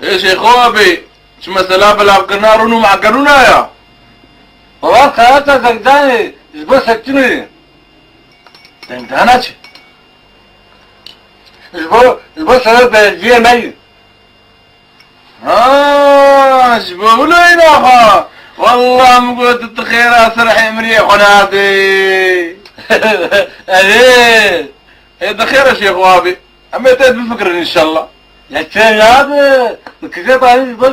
Ê Şêxo abî, çi mesela belavkirina rûn û mekerûna ya? Baba, xeyata dengdanê ji bo sekinê. Dengdana çi? Ji bo, ji bo sebeb belediyê me yî. Ha, ji bo wilo îna xwe. Wallah min got tu xêra ser hêmiriyê xwe nadê. Erê. Ê, di xêr e Şêxo abî. Em ê te bifikirin înşallah. Ya çê nabe? Bi kizê barî ji bo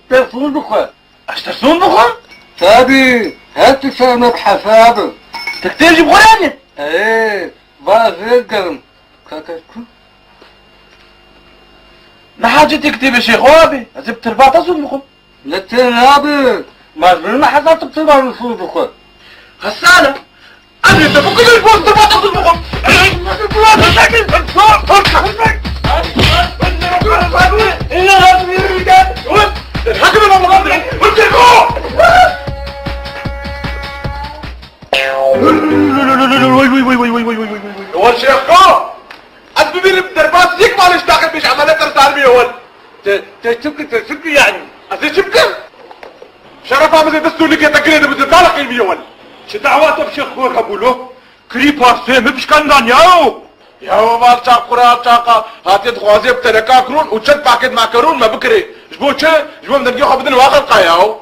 te sûn bixwe. Ez te sûn bixwim? Tabî, her tişt me bi hesab e. Tu kitêb jî bixwe yani? Erê, va zêr gerim. Kaka ku? Ne hacetê kitêbê Şêxo abî. Ez ê bi tirbata sûn bixwim. Ne tê nabe. Ma ji min hesab tu bi tirbata sûn bixwe. Hesana. Ez ê te bikujim, ji bo tirbata sûn bixwim. Ewel Şêxo, ez bibînim derbas yek malê ji taxê pêş emele te sar bî ewel. Te, te çi bikî, te çi bikî yanî? Ez ê çi bikim? Şerefa min zê dest û likê te girê dibizin, naleqî bî ewel. Çi dawa te bi Şêxo hebû lo? Kirî parsê min pişkandan yaw! Yaw val çaq xura çaqa, hatiye dixwazê bi teneka kirûn û çend pakêt makerûn me bikirê. Ji bo çi? Ji bo em dengê xwe bidin wa xelqa yaw.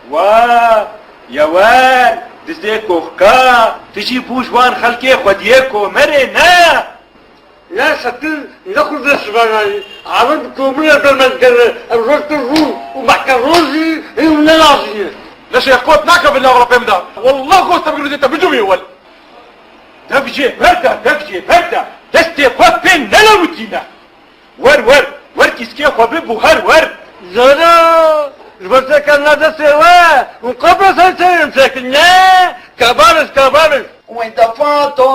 Wa, ya wer, dizê kohka, tu jî bû ji wan xelkê xwediyê komerê ne? Ya setir, ne xwe vê sivanayî. Alem bi komine demezgere, ev roj tu rû û makerûn jî hîn ne lazî ye. Ne Şêxo, tu nakeve nav rapê min de. Wallah xwe te bigirî te bicûmî wel. Dev jê berda, dev jê berda. Destê xwe pê nelewitîne. Wer, wer, wer kîskê xwe bi Û her wer. Zara, ji ber sê ker ne destê we û qebra ser serê min sekin ne? Kebal is, kebal is. Wê de Fato,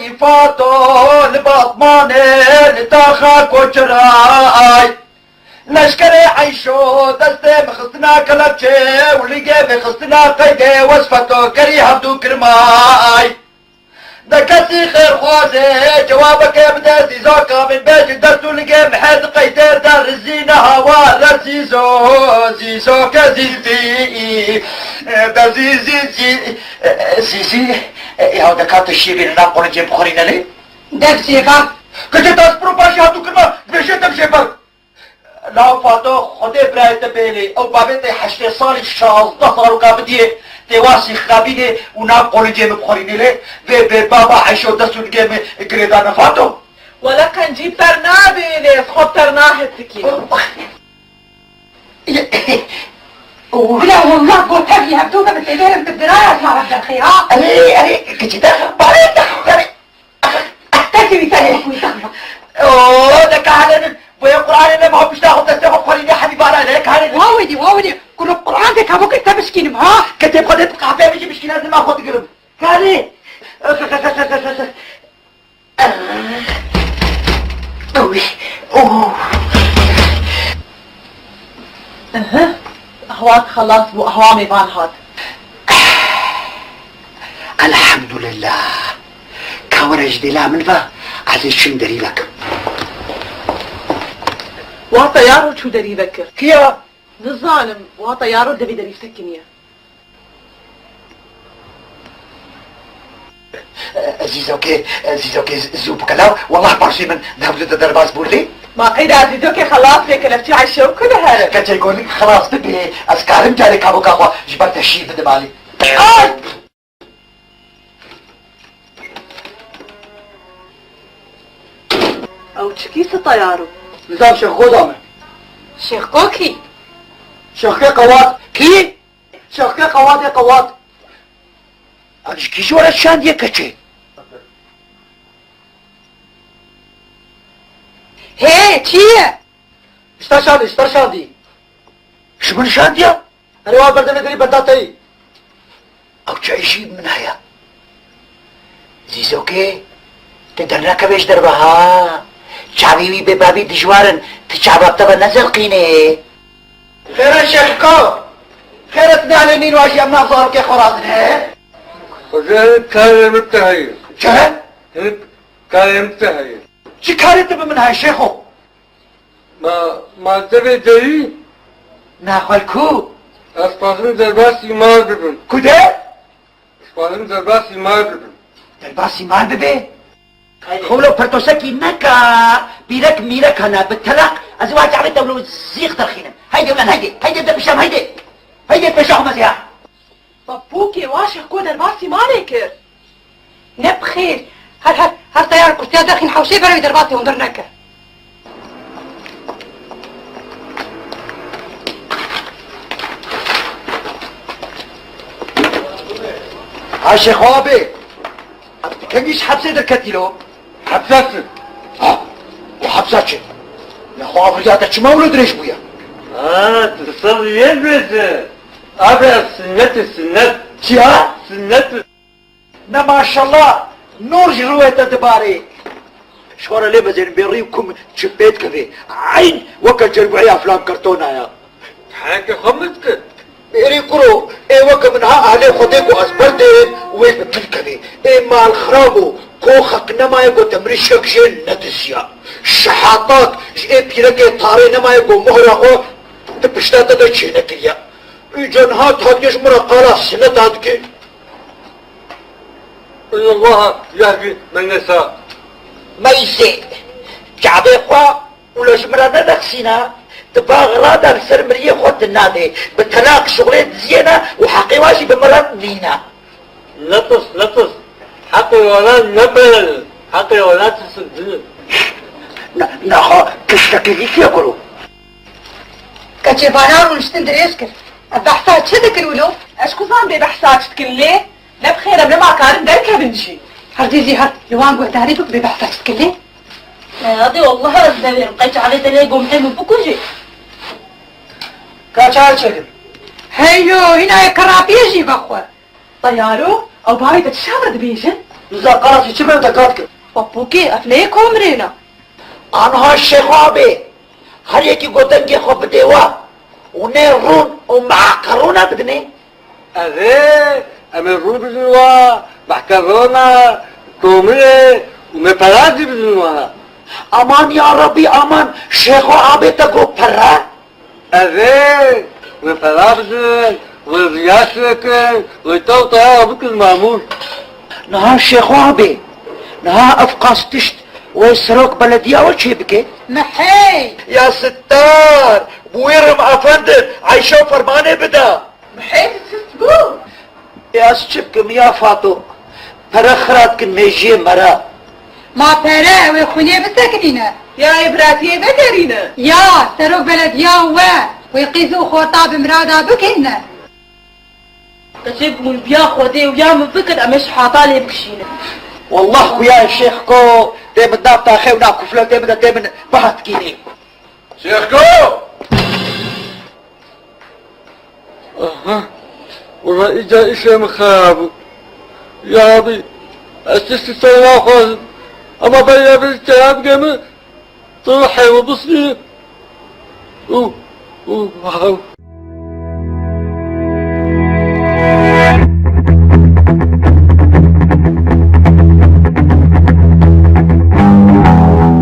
yî Fato, li Batmanê, li taxa Koçiray. Leşkerê Eyşo, destê min xistina kelepçê û ligê min xistina qeydê, wes Fato, kerî hevdû kirmay. De kesî xêrxwazê cewabeke bide, zîzoka min bêjî dest û ligê min hê diqeytê, de rizî nehawa re zîzo, zîzoke zîzî, de zî, zî, zî, zî, zî, ya de ka tu şîvî li nav qolincê bixwîne lê? Dev jêber. Kecê tas piro paşî hatû kirma, dibêjê dev jêber. Law Fato, Xwedê birayê te bêlê, ew bavê te heştê salî şazdeh zaroka bidiyê, tê wa sîxrabînê û nav qolincê min bixwerînê lê, vê bê baba Eyşo dest û ligê min girêdane Fato. Wele qencî per nabêlê, ez xwe per nahet dikî. Bila wallah got hevî hevdû me bi têdêrim bi diraya ji me re derxê ha. Erê, erê, keçî derxe, barê derxe, erê. Te kivî te lê xwî te. Oo, de kahelênin. Boyê Qur'anê me ma pişta xwe destê xwe xwerînê hebî bara lê kahelênin. Wa wedî, wa wedî. Kulo Qur'an de kabokê te bişkînim ha. Ke tê xwe dê bi qehpeyê min jî bişkîne ez nima xwe digirim. Kalê. Ew, oh. Ehe, ehwat xelas bû, ehwa mêvan hat. Elhamdulillah. Ka were ji dêla min ve, ez ê çim derî vekim. Wata yaro çû derî vekir. Kiya? Nizanim, wata yaro devê derî sekiniye. Zîzokê, Zîzokê z-, zû bike law, wellah paşê min dewlete derbas bû lê. Ma qeyda Zîzokê xelas bê, kelepçî Eyşe û kule here. Keçê golik xelas bibe, ez karim carê kaboka xwe ji ber te şîv bidim alî. Ay! Ew çikî sita yaro? Nizam Şêxko da me. Şêxko kî? Şêxkê Qewat. Kî? Şêxkê Qewatê Qewat. Ev ji kî ji we re şandiye keçê? Hê, çi ye? Ji te şandî, ji te şandî. Ji min şandiya? Erê wa berdevê derî berda te yî. Ew çi îşî min heye? Zîzokê, tu dernekevê ji derve ha. Çavê wî bê bavî dijwar in, tu çava bi te ve nezelqînê. Xêr e Şêxko? Xêr e, tu nehlê nîn wa jî em nav zarokê xwe razin he? Xwezê hinek karê min te heye. Çi? Hinek karê min te heye. Çi karê tu bi min heye Şêxo? Ma, ma devê derî? Naxwel ku? Ez xwazim derbasî mar bibim. Ku de? Ez xwazim derbasî mar bibim. Derbasî mar bibe? Xewlo pertoşekî neka, pîrek mîrek hene, bi telaq, ez ê wa çavê tewlo zîx derxînim. Heyde ulan, heyde, heyde de bişem, heyde. Heyde pêşa xwe mezê ha. Bapûkê wa Şêxko derbasî malê kir. Ne bi xêr. Her, her, her teyar kurtiya derxîn hewşê berewî derbasî hundir neke. Ha Şêxo abi. Ev ti kengî ji hepsê derketî lo? Hepsa çi? Ha, hepsa çi? Ya xwe aviriya te çima wilo dirêj bûye? Ha, tu sir yê bêje. Abi ez sinnet û sinnet. Çi ya? Sinnet û Ne maşallah, nûr ji rûyê te dibarê. Ji xwe re lê bezêrin bê rî û kum çi pê dikevê. Eyn weke cerbuhê aflam kartona ya. Heke xwe min dikir. Bêrî kuro, ê weke min ha ehlê Xwedê ku ez berdêm wê bi min kevê. Ê mal xirab û koxek nemaye ku te mirîşek jê nediziya. Şehatak ji ê pîrekê tarê nemaye ku mohra xwe di pişta te de çênekiriye. Îca niha tu hatiye ji min re qala sineta dikî? Innallaha yehdi men yesha. Meysê, çavê xwe û li ji min re nedexsîne, tu bax rada li ser miriyê xwe tu nadê, bi telaq şuxlê diziyêne û heqê wa jî bi min re nîne. Netis, netis. Heqê wana neberin. Heqê wana tisin dinin. Na, naxa, kiştekî dîtiye kuro. Keçê vana rûniştin dirêj kir. Ev behsa çi dikir wilo? Ez ku zan bê behsa çi dikin lê? Ne bi xêr em nema karin derkevin jî. Herdî zî her li wan guhdarî bik bê behsa çi dikin lê? E, adê wallah ez devêrim. Qey çavê te lê gomhê min bikujî. Ka çay çekin. Heyo, hîna yê kerapiyê jî vexwe. Teyaro, ew bavê te çi şeva dibêjin? Niza qasî çi be te kat kir. Papûkê, ev ne yê komrê ne. Anha şêxo abê, her yekî ku dengê xwe bidê we û nê rûn û meqerûna bidinê. Erê, em ê rû bidin wa, mehkerona, komilê û me pera jî bidin wa. Aman ya Rebî, aman, şêxo abê te got pere? Erê, me pera bidin, wê riya çêkin, wê tew teya bikin mamûr. Niha şêxo abê, niha ev qas tişt wê serok belediya we çê bike? Mihey! Ya Sittar, bûyrim efendim, Eyşe fermanê bida. Mihey, tu sist bû? E, ez çi bikim ya Fato? Pere xira dikin mêjiyê me re. Ma pere, wê xwînê bisekinîne. Ya ê biratiyê vegerîne. Ya, serok belediya we, wê qîz û xorta bi mirada bikîne. Qicê bi ya Xwedê û ya min bikin, em ê şihata lê bikişînin. Wallah xuya şêx ko, tê min nav taxê û nav kufle, tê min de, tê min bihatkînê. Şêxko! Aha. Wala îca îşê min xera bû. Ya Rabî, ez tiştî ser naxwazim. Ama ben ya bir çaya bigemi, tu heywa bismî. U, u, wow.